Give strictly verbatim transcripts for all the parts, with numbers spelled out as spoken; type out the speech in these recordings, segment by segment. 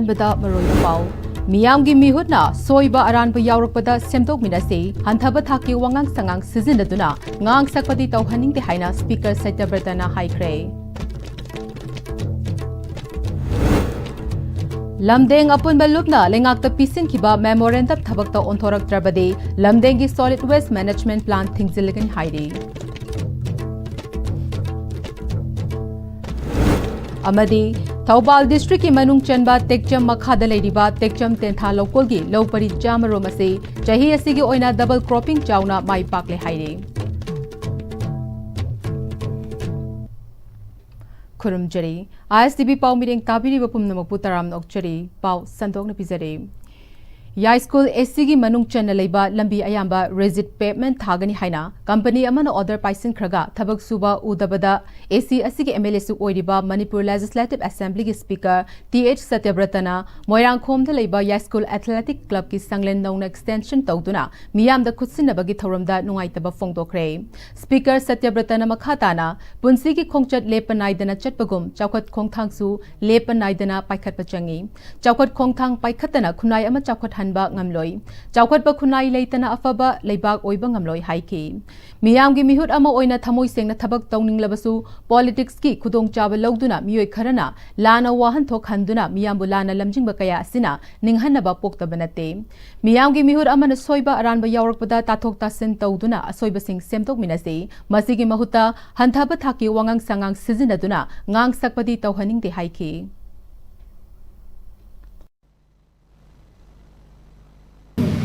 ꯕꯗ ꯃꯔꯨꯑꯣꯏꯕ ꯄꯥꯎ꯫ ꯃꯤꯌꯥꯝꯒꯤ ꯃꯤꯍꯨꯠꯅ ꯁꯣꯏꯕ ꯑꯔꯥꯟꯕ ꯌꯥꯎꯔꯛꯄꯗ ꯁꯦꯝꯗꯣꯛꯃꯤꯟꯅꯁꯤ, ꯍꯟꯊꯕ ꯊꯥꯛꯀꯤ ꯋꯥꯉꯥꯡ ꯁꯉꯥꯡ ꯁꯤꯖꯤꯟꯅꯗꯨꯅ ꯉꯥꯡ ꯁꯛꯄꯗꯤ ꯇꯧꯍꯟꯅꯤꯡꯗꯦ ꯍꯥꯏꯅ Speaker ꯁꯇ꯭ꯌꯕ꯭ꯔꯇꯅ ꯍꯥꯏꯈ꯭ꯔꯦ꯫ ꯂꯝꯗꯦꯡ ꯑꯄꯨꯟꯕ ꯂꯨꯞꯅ ꯂꯩꯉꯥꯛꯇ ꯄꯤꯁꯤꯟꯈꯤꯕ memorandum ꯊꯕꯛꯇ ꯑꯣꯟꯊꯣꯔꯛꯇ꯭ꯔꯕꯗꯤ ꯂꯝꯗꯦꯡꯒꯤ solid waste management plant ꯊꯤꯡꯖꯤꯜꯂꯒꯅꯤ ꯍꯥꯏꯔꯤ꯫ ꯑꯃꯗꯤ ꯊꯧꯕꯥꯜ districtꯀꯤ ꯃꯅꯨꯡ ꯆꯟꯕ ꯇꯦꯛꯆꯝ ꯃꯈꯥꯗ ꯂꯩꯔꯤꯕ ꯇꯦꯛꯆꯝ ꯇꯦꯟꯊꯥ ꯂꯧꯀꯣꯜꯒꯤ ꯂꯧ ꯄꯔꯤ ꯆꯥꯝꯃ ꯔꯣꯝ ꯑꯁꯤ ꯆꯍꯤ ꯑꯁꯤꯒꯤ ꯑꯣꯏꯅ double cropping ꯆꯥꯎꯅ ꯃꯥꯏ ꯄꯥꯛꯂꯦ ꯍꯥꯏꯔꯤ꯫ ꯈꯨꯔꯨꯝꯖꯔꯤ꯫ ISTV ꯄꯥꯎ ꯃꯤꯔꯦꯡ ꯇꯥꯕꯤꯔꯤꯕ ꯄꯨꯝꯅꯃꯛꯄꯨ ꯇꯔꯥꯝꯅ ꯑꯣꯛꯆꯔꯤ꯫ ꯄꯥꯎ ꯁꯟꯗꯣꯛꯅ ꯄꯤꯖꯔꯤ꯫ ꯌꯥꯏꯁ꯭ꯀꯨꯜ ACꯒꯤ ꯃꯅꯨꯡ ꯆꯟꯅ ꯂꯩꯕ ꯂꯝꯕꯤ ꯑꯌꯥꯝꯕ rigid pavement ꯊꯥꯒꯅꯤ ꯍꯥꯏꯅ company ꯑꯃꯅ order ꯄꯥꯏꯁꯤꯟꯈ꯭ꯔꯒ ꯊꯕꯛ ꯁꯨꯕ ꯎꯗꯕꯗ AC ꯑꯁꯤꯒꯤ MLAꯁꯨ ꯑꯣꯏꯔꯤꯕ ꯃꯅꯤꯄꯨꯔ Legislative Assemblyꯒꯤ Speaker ꯇꯤ ꯑꯩꯆ ꯁꯇ꯭ꯌꯕ꯭ꯔꯇꯅ ꯃꯣꯏꯔꯥꯡꯈꯣꯝꯗ ꯂꯩꯕ ꯌꯥꯏꯁ꯭ꯀꯨꯜ Athletic Clubꯀꯤ ꯁꯪꯂꯦꯟ ꯅꯧꯅ extension ꯇꯧꯗꯨꯅ ꯃꯤꯌꯥꯝꯗ ꯈꯨꯠꯁꯤꯟꯅꯕꯒꯤ ꯊꯧꯔꯝꯗ ꯅꯨꯡꯉꯥꯏꯇꯕ ꯐꯣꯡꯗꯣꯛꯈ꯭ꯔꯦ꯫ Speaker ꯁꯇ꯭ꯌꯕ꯭ꯔꯇꯅ ꯃꯈꯥ ꯇꯥꯅ ꯄꯨꯟꯁꯤꯒꯤ ꯈꯣꯡꯆꯠ ꯂꯦꯞꯄ ꯅꯥꯏꯗꯅ ꯆꯠꯄꯒꯨꯝ ꯆꯥꯎꯈꯠ ꯈꯣꯡꯊꯥꯡꯁꯨ ꯂꯦꯞꯄ ꯅꯥꯏꯗꯅ ꯄꯥꯏꯈꯠꯄ ꯆꯪꯏ꯫ ꯆꯥꯎꯈꯠ ꯈꯣꯡꯊꯥꯡ ꯄꯥꯏꯈꯠꯇꯅ ꯈꯨꯟꯅꯥꯏ ꯑꯃ ꯆꯥꯎꯈꯠꯍꯟꯕ ꯉꯝꯂꯣꯏ꯫ ꯆꯥꯎꯈꯠꯄ ꯈꯨꯟꯅꯥꯏ ꯂꯩꯇꯅ ꯑꯐꯕ ꯂꯩꯕꯥꯛ ꯑꯣꯏꯕ ꯉꯝꯂꯣꯏ ꯍꯥꯏꯈꯤ꯫ ꯃꯤꯌꯥꯝꯒꯤ ꯃꯤꯍꯨꯠ ꯑꯃ ꯑꯣꯏꯅ ꯊꯃꯣꯏ ꯁꯦꯡꯅ ꯊꯕꯛ ꯇꯧꯅꯤꯡꯂꯕꯁꯨ politicsꯀꯤ ꯈꯨꯗꯣꯡꯆꯥꯕ ꯂꯧꯗꯨꯅ ꯃꯤꯑꯣꯏ ꯈꯔꯅ ꯂꯥꯟꯅ ꯋꯥꯍꯟꯊꯣꯛꯍꯟꯗꯨꯅ ꯃꯤꯌꯥꯝꯕꯨ ꯂꯥꯟꯅ ꯂꯝꯖꯤꯡꯕ ꯀꯌꯥ ꯑꯁꯤꯅ ꯅꯤꯡꯍꯟꯅꯕ ꯄꯣꯛꯇꯕ ꯅꯠꯇꯦ꯫ ꯃꯤꯌꯥꯝꯒꯤ ꯃꯤꯍꯨꯠ ꯑꯃꯅ ꯁꯣꯏꯕ ꯑꯔꯥꯟꯕ ꯌꯥꯎꯔꯛꯄꯗ ꯇꯥꯊꯣꯛ ꯇꯥꯁꯤꯟ ꯇꯧꯗꯨꯅ ꯑꯁꯣꯏꯕꯁꯤꯡ ꯁꯦꯝꯗꯣꯛꯃꯤꯟꯅꯁꯤ꯫ ꯃꯁꯤꯒꯤ ꯃꯍꯨꯠꯇ ꯍꯟꯊꯕ ꯊꯥꯛꯀꯤ ꯋꯥꯉꯥꯡ ꯁꯉꯥꯡ ꯁꯤꯖꯤꯟꯅꯗꯨꯅ ꯉꯥꯡ ꯁꯛꯄꯗꯤ ꯇꯧꯍꯟꯅꯤꯡꯗꯦ ꯍꯥꯏꯈꯤ꯫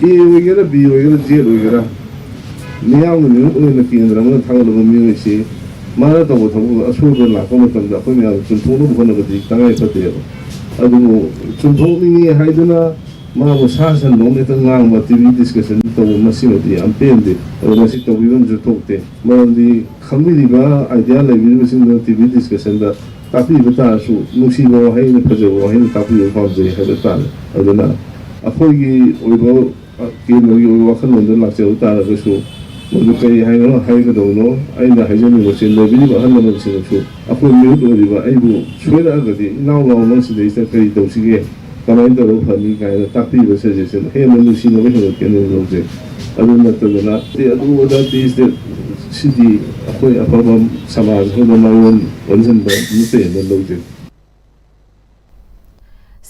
A ꯑꯣꯏꯒꯦꯔꯥ, B ꯑꯣꯏꯒꯦꯔꯥ, Z ꯑꯣꯏꯒꯦꯔꯥ, ꯃꯤꯌꯥꯝꯒꯤ ꯃꯤꯍꯨꯠ ꯑꯣꯏꯅ ꯀꯦꯟꯗ꯭ꯔ ꯑꯃꯅ ꯊꯥꯒꯠꯂꯕ ꯃꯤꯑꯣꯏꯁꯤ ꯃꯥꯅ ꯇꯧꯕ ꯊꯕꯛꯇ ꯑꯁꯣꯏꯕ ꯂꯥꯛꯄ ꯃꯇꯝꯗ ꯑꯩꯈꯣꯏ ꯃꯌꯥꯝ ꯆꯨꯝꯊꯣꯛꯅꯕ ꯍꯣꯠꯅꯕꯗꯤ ꯇꯉꯥꯏ ꯐꯗꯦꯕ꯫ ꯑꯗꯨꯕꯨ ꯆꯨꯝꯊꯣꯛꯅꯤꯡꯉꯤ ꯍꯥꯏꯗꯨꯅ ꯃꯥꯕꯨ ꯁꯥ ꯁꯟꯗꯧꯅ ꯍꯦꯛꯇ ꯉꯥꯡꯕ, TV discussion ꯇꯧꯕ, ꯃꯁꯤꯃꯗꯤ ꯌꯥꯝ ꯄꯦꯟꯗꯦ꯫ ꯑꯗꯣ ꯃꯁꯤ ꯇꯧꯕꯤꯐꯝꯁꯨ ꯊꯣꯛꯇꯦ꯫ ꯃꯔꯝꯗꯤ ꯈꯪꯕꯤꯔꯤꯕ, idea ꯂꯩꯕꯤꯔꯤꯕꯁꯤꯡꯗꯨꯅ TV discussionꯗ ꯇꯥꯛꯄꯤꯕ ꯇꯥꯔꯁꯨ, ꯅꯨꯡꯁꯤꯕ ꯋꯥꯍꯩꯅ, ꯐꯖꯕ ꯋꯥꯍꯩꯅ ꯇꯥꯛꯄꯤꯕ ꯄꯥꯝꯖꯩ ꯍꯥꯏꯕ ꯇꯥꯔꯦ꯫ ꯑꯗꯨꯅ ꯑꯩꯈꯣꯏꯒꯤ ꯑꯣꯏꯕ, ꯑ, ꯀꯦꯟꯗ꯭ꯔꯒꯤ ꯑꯣꯏꯕ ꯋꯥꯈꯜꯂꯣꯟꯗ ꯂꯥꯛꯆꯕ ꯇꯥꯔꯒꯁꯨ, ꯃꯗꯨ ꯀꯔꯤ ꯍꯥꯏꯅꯣ, ꯍꯥꯏꯒꯗꯧꯅꯣ? ꯑꯩꯅ ꯍꯥꯏꯖꯅꯤꯡꯕꯁꯤ, ꯂꯩꯕꯤꯔꯤꯕ ꯑꯍꯜ ꯂꯃꯟꯁꯤꯡꯅꯁꯨ ꯑꯩꯈꯣꯏ ꯃꯤꯍꯨꯠ ꯑꯣꯏꯔꯤꯕ ꯑꯩꯕꯨ ꯁꯣꯏꯔꯛꯑꯒꯗꯤ, "ꯏꯅꯥꯎ ꯂꯥꯎ, ꯅꯪ ꯁꯤꯗꯩꯁꯤꯗ ꯀꯔꯤ ꯇꯧꯁꯤꯒꯦ?" ꯀꯃꯥꯏꯅ ꯇꯧꯔꯒ ꯐꯅꯤ ꯀꯥꯏꯅ ꯇꯥꯛꯄꯤꯕ ꯁꯖꯦꯁꯟ ꯍꯦꯟꯅ ꯅꯨꯡꯁꯤꯅꯕ ꯍꯦꯟꯒꯠꯀꯅꯤ ꯂꯧꯖꯩ꯫ ꯑꯗꯨ ꯅꯠꯇꯗꯅ ꯑꯗꯨ ꯑꯗꯥ ꯇꯦꯁꯇ ꯁꯤꯗꯤ ꯑꯩꯈꯣꯏ ꯑꯐꯕ ꯁꯃꯥꯖ ꯑꯃꯗ ꯃꯥꯏꯑꯣꯟ ꯑꯣꯟꯁꯤꯟꯕ ꯅꯠꯇꯦꯅ ꯂꯧꯖꯩ꯫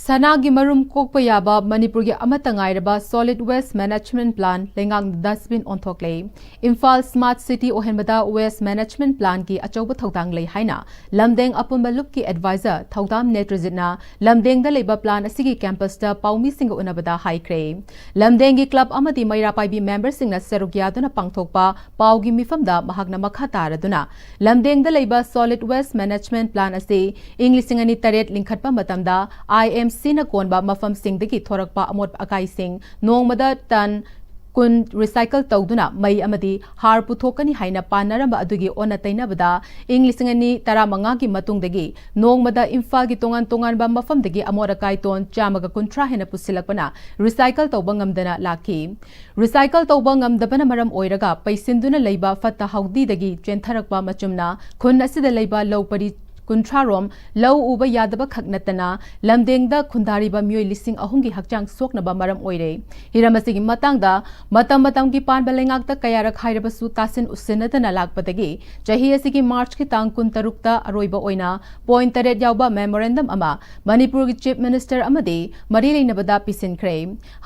ꯁꯅꯥꯒꯤ ꯃꯔꯨꯝ ꯀꯣꯛꯄ ꯌꯥꯕ ꯃꯅꯤꯄꯨꯔꯒꯤ ꯑꯃꯠꯇ ꯉꯥꯏꯔꯕ solid waste management plant ꯂꯩꯉꯥꯛꯅ dustbin ꯑꯣꯟꯊꯣꯛꯂꯦ꯫ Imphal smart city ꯑꯣꯏꯍꯟꯕꯗ waste management plantꯀꯤ ꯑꯆꯧꯕ ꯊꯧꯗꯥꯡ ꯂꯩ ꯍꯥꯏꯅ ꯂꯝꯗꯦꯡ ꯑꯄꯨꯟꯕ ꯂꯨꯞꯀꯤ advisor ꯊꯧꯗꯥꯝ ꯅꯦꯇ꯭ꯔꯖꯤꯠꯅ ꯂꯝꯗꯦꯡꯗ ꯂꯩꯕ plant ꯑꯁꯤꯒꯤ campusꯇ ꯄꯥꯎꯃꯤꯁꯤꯡꯒ ꯎꯅꯕꯗ ꯍꯥꯏꯈ꯭ꯔꯦ꯫ ꯂꯝꯗꯦꯡꯒꯤ club ꯑꯃꯗꯤ ꯃꯩꯔꯥ ꯄꯥꯏꯕꯤ memberꯁꯤꯡꯅ ꯁꯔꯨꯛ ꯌꯥꯗꯨꯅ ꯄꯥꯡꯊꯣꯛꯄ ꯄꯥꯎꯒꯤ ꯃꯤꯐꯝꯗ ꯃꯍꯥꯛꯅ ꯃꯈꯥ ꯇꯥꯔꯗꯨꯅ ꯂꯝꯗꯦꯡꯗ ꯂꯩꯕ solid waste management plant ꯑꯁꯤ ꯏꯪ ꯂꯤꯁꯤꯡ ꯑꯅꯤ ꯇꯔꯦꯠ ꯂꯤꯡꯈꯠꯄ ꯃꯇꯝꯗ IMCꯅ ꯀꯣꯟꯕ ꯃꯐꯝꯁꯤꯡꯗꯒꯤ ꯊꯣꯔꯛꯄ ꯑꯃꯣꯠ ꯑꯀꯥꯏꯁꯤꯡ ꯅꯣꯡꯃꯗ ꯇꯟ ꯀꯨꯟ recycle ꯇꯧꯗꯨꯅ ꯃꯩ ꯑꯃꯗꯤ ꯍꯥꯔ ꯄꯨꯊꯣꯛꯀꯅꯤ ꯍꯥꯏꯅ ꯄꯥꯅꯔꯝꯕ ꯑꯗꯨꯒꯤ ꯑꯣꯟꯅ ꯇꯩꯅꯕꯗ ꯏꯪ ꯂꯤꯁꯤꯡ ꯑꯅꯤ ꯇꯔꯥꯃꯉꯥꯒꯤ ꯃꯇꯨꯡꯗꯒꯤ ꯅꯣꯡꯃꯗ ꯏꯝꯐꯥꯜꯒꯤ ꯇꯣꯉꯥꯟ ꯇꯣꯉꯥꯟꯕ ꯃꯐꯝꯗꯒꯤ ꯑꯃꯣꯠ ꯑꯀꯥꯏ ꯇꯣꯟ ꯆꯥꯝꯃꯒ ꯀꯨꯟꯊ꯭ꯔꯥ ꯍꯦꯟꯅ ꯄꯨꯁꯤꯜꯂꯛꯄꯅ recycle ꯇꯧꯕ ꯉꯝꯗꯅ ꯂꯥꯛꯈꯤ꯫ Recycle ꯇꯧꯕ ꯉꯝꯗꯕꯅ ꯃꯔꯝ ꯑꯣꯏꯔꯒ ꯄꯩꯁꯤꯟꯗꯨꯅ ꯂꯩꯕ ꯐꯠꯇ ꯍꯥꯎꯗꯤꯗꯒꯤ ꯆꯦꯟꯊꯔꯛꯄ ꯃꯆꯨꯝꯅ ꯈꯨꯟ ꯑꯁꯤꯗ ꯂꯩꯕ ꯂꯧ ꯄꯔꯤ ꯀꯨꯟꯊ꯭ꯔꯥ ꯔꯣꯝ ꯂꯧ ꯎꯕ ꯌꯥꯗꯕ ꯈꯛ ꯅꯠꯇꯅ ꯂꯝꯗꯦꯡꯗ ꯈꯨꯟꯗꯥꯔꯤꯕ ꯃꯤꯑꯣꯏ ꯂꯤꯁꯤꯡ ꯑꯍꯨꯝꯒꯤ ꯍꯛꯆꯥꯡ ꯁꯣꯛꯅꯕ ꯃꯔꯝ ꯑꯣꯏꯔꯦ꯫ ꯍꯤꯔꯝ ꯑꯁꯤꯒꯤ ꯃꯇꯥꯡꯗ ꯃꯇꯝ ꯃꯇꯝꯒꯤ ꯄꯥꯟꯕ ꯂꯩꯉꯥꯛꯇ ꯀꯌꯥꯔꯛ ꯍꯥꯏꯔꯕꯁꯨ ꯇꯥꯁꯤꯟ ꯎꯁꯤꯟꯅꯗꯅ ꯂꯥꯛꯄꯗꯒꯤ ꯆꯍꯤ ꯑꯁꯤꯒꯤ ꯃꯥꯔꯆꯀꯤ ꯇꯥꯡ ꯀꯨꯟꯇꯔꯨꯛꯇ ꯑꯔꯣꯏꯕ ꯑꯣꯏꯅ point ꯇꯔꯦꯠ ꯌꯥꯎꯕ memorandum ꯑꯃ ꯃꯅꯤꯄꯨꯔꯒꯤ Chief Minister ꯑꯃꯗꯤ ꯃꯔꯤ ꯂꯩꯅꯕꯗ ꯄꯤꯁꯤꯟꯈ꯭ꯔꯦ꯫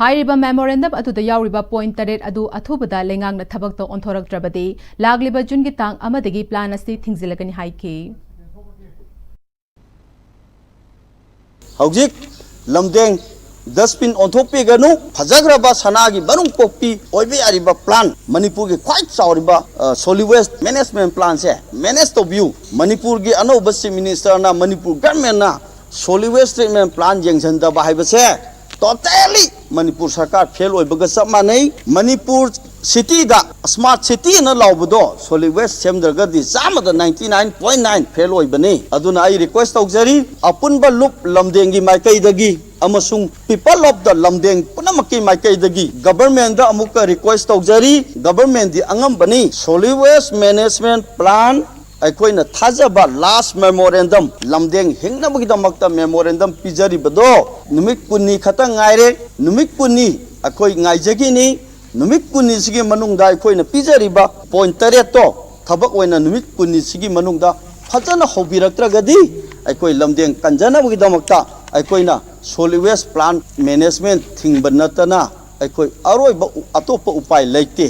ꯍꯥꯏꯔꯤꯕ memorandum ꯑꯗꯨꯗ ꯌꯥꯎꯔꯤꯕ point ꯇꯔꯦꯠ ꯑꯗꯨ ꯑꯊꯨꯕꯗ ꯂꯩꯉꯥꯛꯅ ꯊꯕꯛꯇ ꯑꯣꯟꯊꯣꯔꯛꯇ꯭ꯔꯕꯗꯤ ꯂꯥꯛꯂꯤꯕ ꯖꯨꯟꯒꯤ ꯇꯥꯡ ꯑꯃꯗꯒꯤ plan ꯑꯁꯤ ꯊꯤꯡꯖꯤꯜꯂꯒꯅꯤ ꯍꯥꯏꯈꯤ꯫ ꯍꯧꯖꯤꯛ ꯂꯝꯗꯦꯡ dustbin ꯑꯣꯟꯊꯣꯛꯄꯤꯒꯅꯨ꯫ ꯐꯖꯈ꯭ꯔꯕ ꯁꯅꯥꯒꯤ ꯃꯔꯨꯝ ꯀꯣꯛꯄꯤ ꯑꯣꯏꯕ ꯌꯥꯔꯤꯕ plant, ꯃꯅꯤꯄꯨꯔꯒꯤ ꯈ꯭ꯋꯥꯏ ꯆꯥꯎꯔꯤꯕ solid waste management plantꯁꯦ manage ꯇꯧꯕꯤꯌꯨ꯫ ꯃꯅꯤꯄꯨꯔꯒꯤ ꯑꯅꯧꯕ Chief Ministerꯅ Manipur governmentꯅ solid waste treatment plant ꯌꯦꯡꯁꯤꯟꯗꯕ ꯍꯥꯏꯕꯁꯦ totally ꯃꯅꯤꯄꯨꯔ ꯁꯔꯀꯥꯔ fail ꯑꯣꯏꯕꯒ ꯆꯞ ꯃꯥꯟꯅꯩ꯫ ꯃꯅꯤꯄꯨꯔ cityꯗ smart cityꯅ ꯂꯥꯎꯕꯗꯣ solid waste ꯁꯦꯝꯗ꯭ꯔꯒꯗꯤ ꯆꯥꯝꯃꯗ ninety nine point nine fail ꯑꯣꯏꯕꯅꯤ꯫ ꯑꯗꯨꯅ ꯑꯩ request ꯇꯧꯖꯔꯤ, ꯑꯄꯨꯟꯕ ꯂꯨꯞ ꯂꯝꯗꯦꯡꯒꯤ ꯃꯥꯏꯀꯩꯗꯒꯤ ꯑꯃꯁꯨꯡ people of the ꯂꯝꯗꯦꯡ ꯄꯨꯝꯅꯃꯛꯀꯤ ꯃꯥꯏꯀꯩꯗꯒꯤ governmentꯗ ꯑꯃꯨꯛꯀ request ꯇꯧꯖꯔꯤ꯫ Governmentꯗꯤ ꯑꯉꯝꯕꯅꯤ꯫ Solid waste management plant ꯑꯩꯈꯣꯏꯅ ꯊꯥꯖꯕ last memorandum, ꯂꯝꯗꯦꯡ ꯍꯤꯡꯅꯕꯒꯤꯗꯃꯛꯇ memorandum ꯄꯤꯖꯔꯤꯕꯗꯣ ꯅꯨꯃꯤꯠ ꯀꯨꯟꯅꯤ ꯈꯛꯇꯪ ꯉꯥꯏꯔꯦ꯫ ꯅꯨꯃꯤꯠ ꯀꯨꯟꯅꯤ ꯑꯩꯈꯣꯏ ꯉꯥꯏꯖꯈꯤꯅꯤ꯫ ꯅꯨꯃꯤꯠ ꯀꯨꯟꯅꯤꯁꯤꯒꯤ ꯃꯅꯨꯡꯗ ꯑꯩꯈꯣꯏꯅ ꯄꯤꯖꯔꯤꯕ point ꯇꯔꯦꯠꯇꯣ ꯊꯕꯛ ꯑꯣꯏꯅ ꯅꯨꯃꯤꯠ ꯀꯨꯟꯅꯤꯁꯤꯒꯤ ꯃꯅꯨꯡꯗ ꯐꯖꯅ ꯍꯧꯕꯤꯔꯛꯇ꯭ꯔꯒꯗꯤ ꯑꯩꯈꯣꯏ ꯂꯝꯗꯦꯡ ꯀꯟꯖꯅꯕꯒꯤꯗꯃꯛꯇ ꯑꯩꯈꯣꯏꯅ solid waste plant management ꯊꯤꯡꯕ ꯅꯠꯇꯅ ꯑꯩꯈꯣꯏ ꯑꯔꯣꯏꯕ ꯎ-, ꯑꯇꯣꯞꯄ ꯎꯄꯥꯏ ꯂꯩꯇꯦ꯫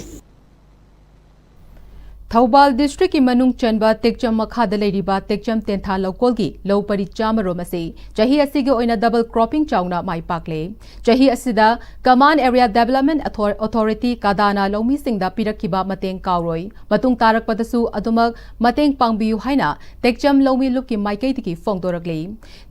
ꯊꯧꯕꯥꯜ districtꯀꯤ ꯃꯅꯨꯡ ꯆꯟꯕ ꯇꯦꯛꯆꯝ ꯃꯈꯥꯗ ꯂꯩꯔꯤꯕ ꯇꯦꯛꯆꯝ ꯇꯦꯟꯊꯥ ꯂꯧꯀꯣꯜꯒꯤ ꯂꯧ ꯄꯔꯤ ꯆꯥꯝꯃ ꯔꯣꯝ ꯑꯁꯤ ꯆꯍꯤ ꯑꯁꯤꯒꯤ ꯑꯣꯏꯅ double cropping ꯆꯥꯎꯅ ꯃꯥꯏ ꯄꯥꯛꯂꯦ꯫ ꯆꯍꯤ ꯑꯁꯤꯗ Command Area Development Author-, Authority, ꯀꯗꯥꯅ ꯂꯧꯃꯤꯁꯤꯡꯗ ꯄꯤꯔꯛꯈꯤꯕ ꯃꯇꯦꯡ ꯀꯥꯎꯔꯣꯏ꯫ ꯃꯇꯨꯡ ꯇꯥꯔꯛꯄꯗꯁꯨ ꯑꯗꯨꯃꯛ ꯃꯇꯦꯡ ꯄꯥꯡꯕꯤꯌꯨ ꯍꯥꯏꯅ ꯇꯦꯛꯆꯝ ꯂꯧꯃꯤ ꯂꯨꯞꯀꯤ ꯃꯥꯏꯀꯩꯗꯒꯤ ꯐꯣꯡꯗꯣꯔꯛꯂꯤ꯫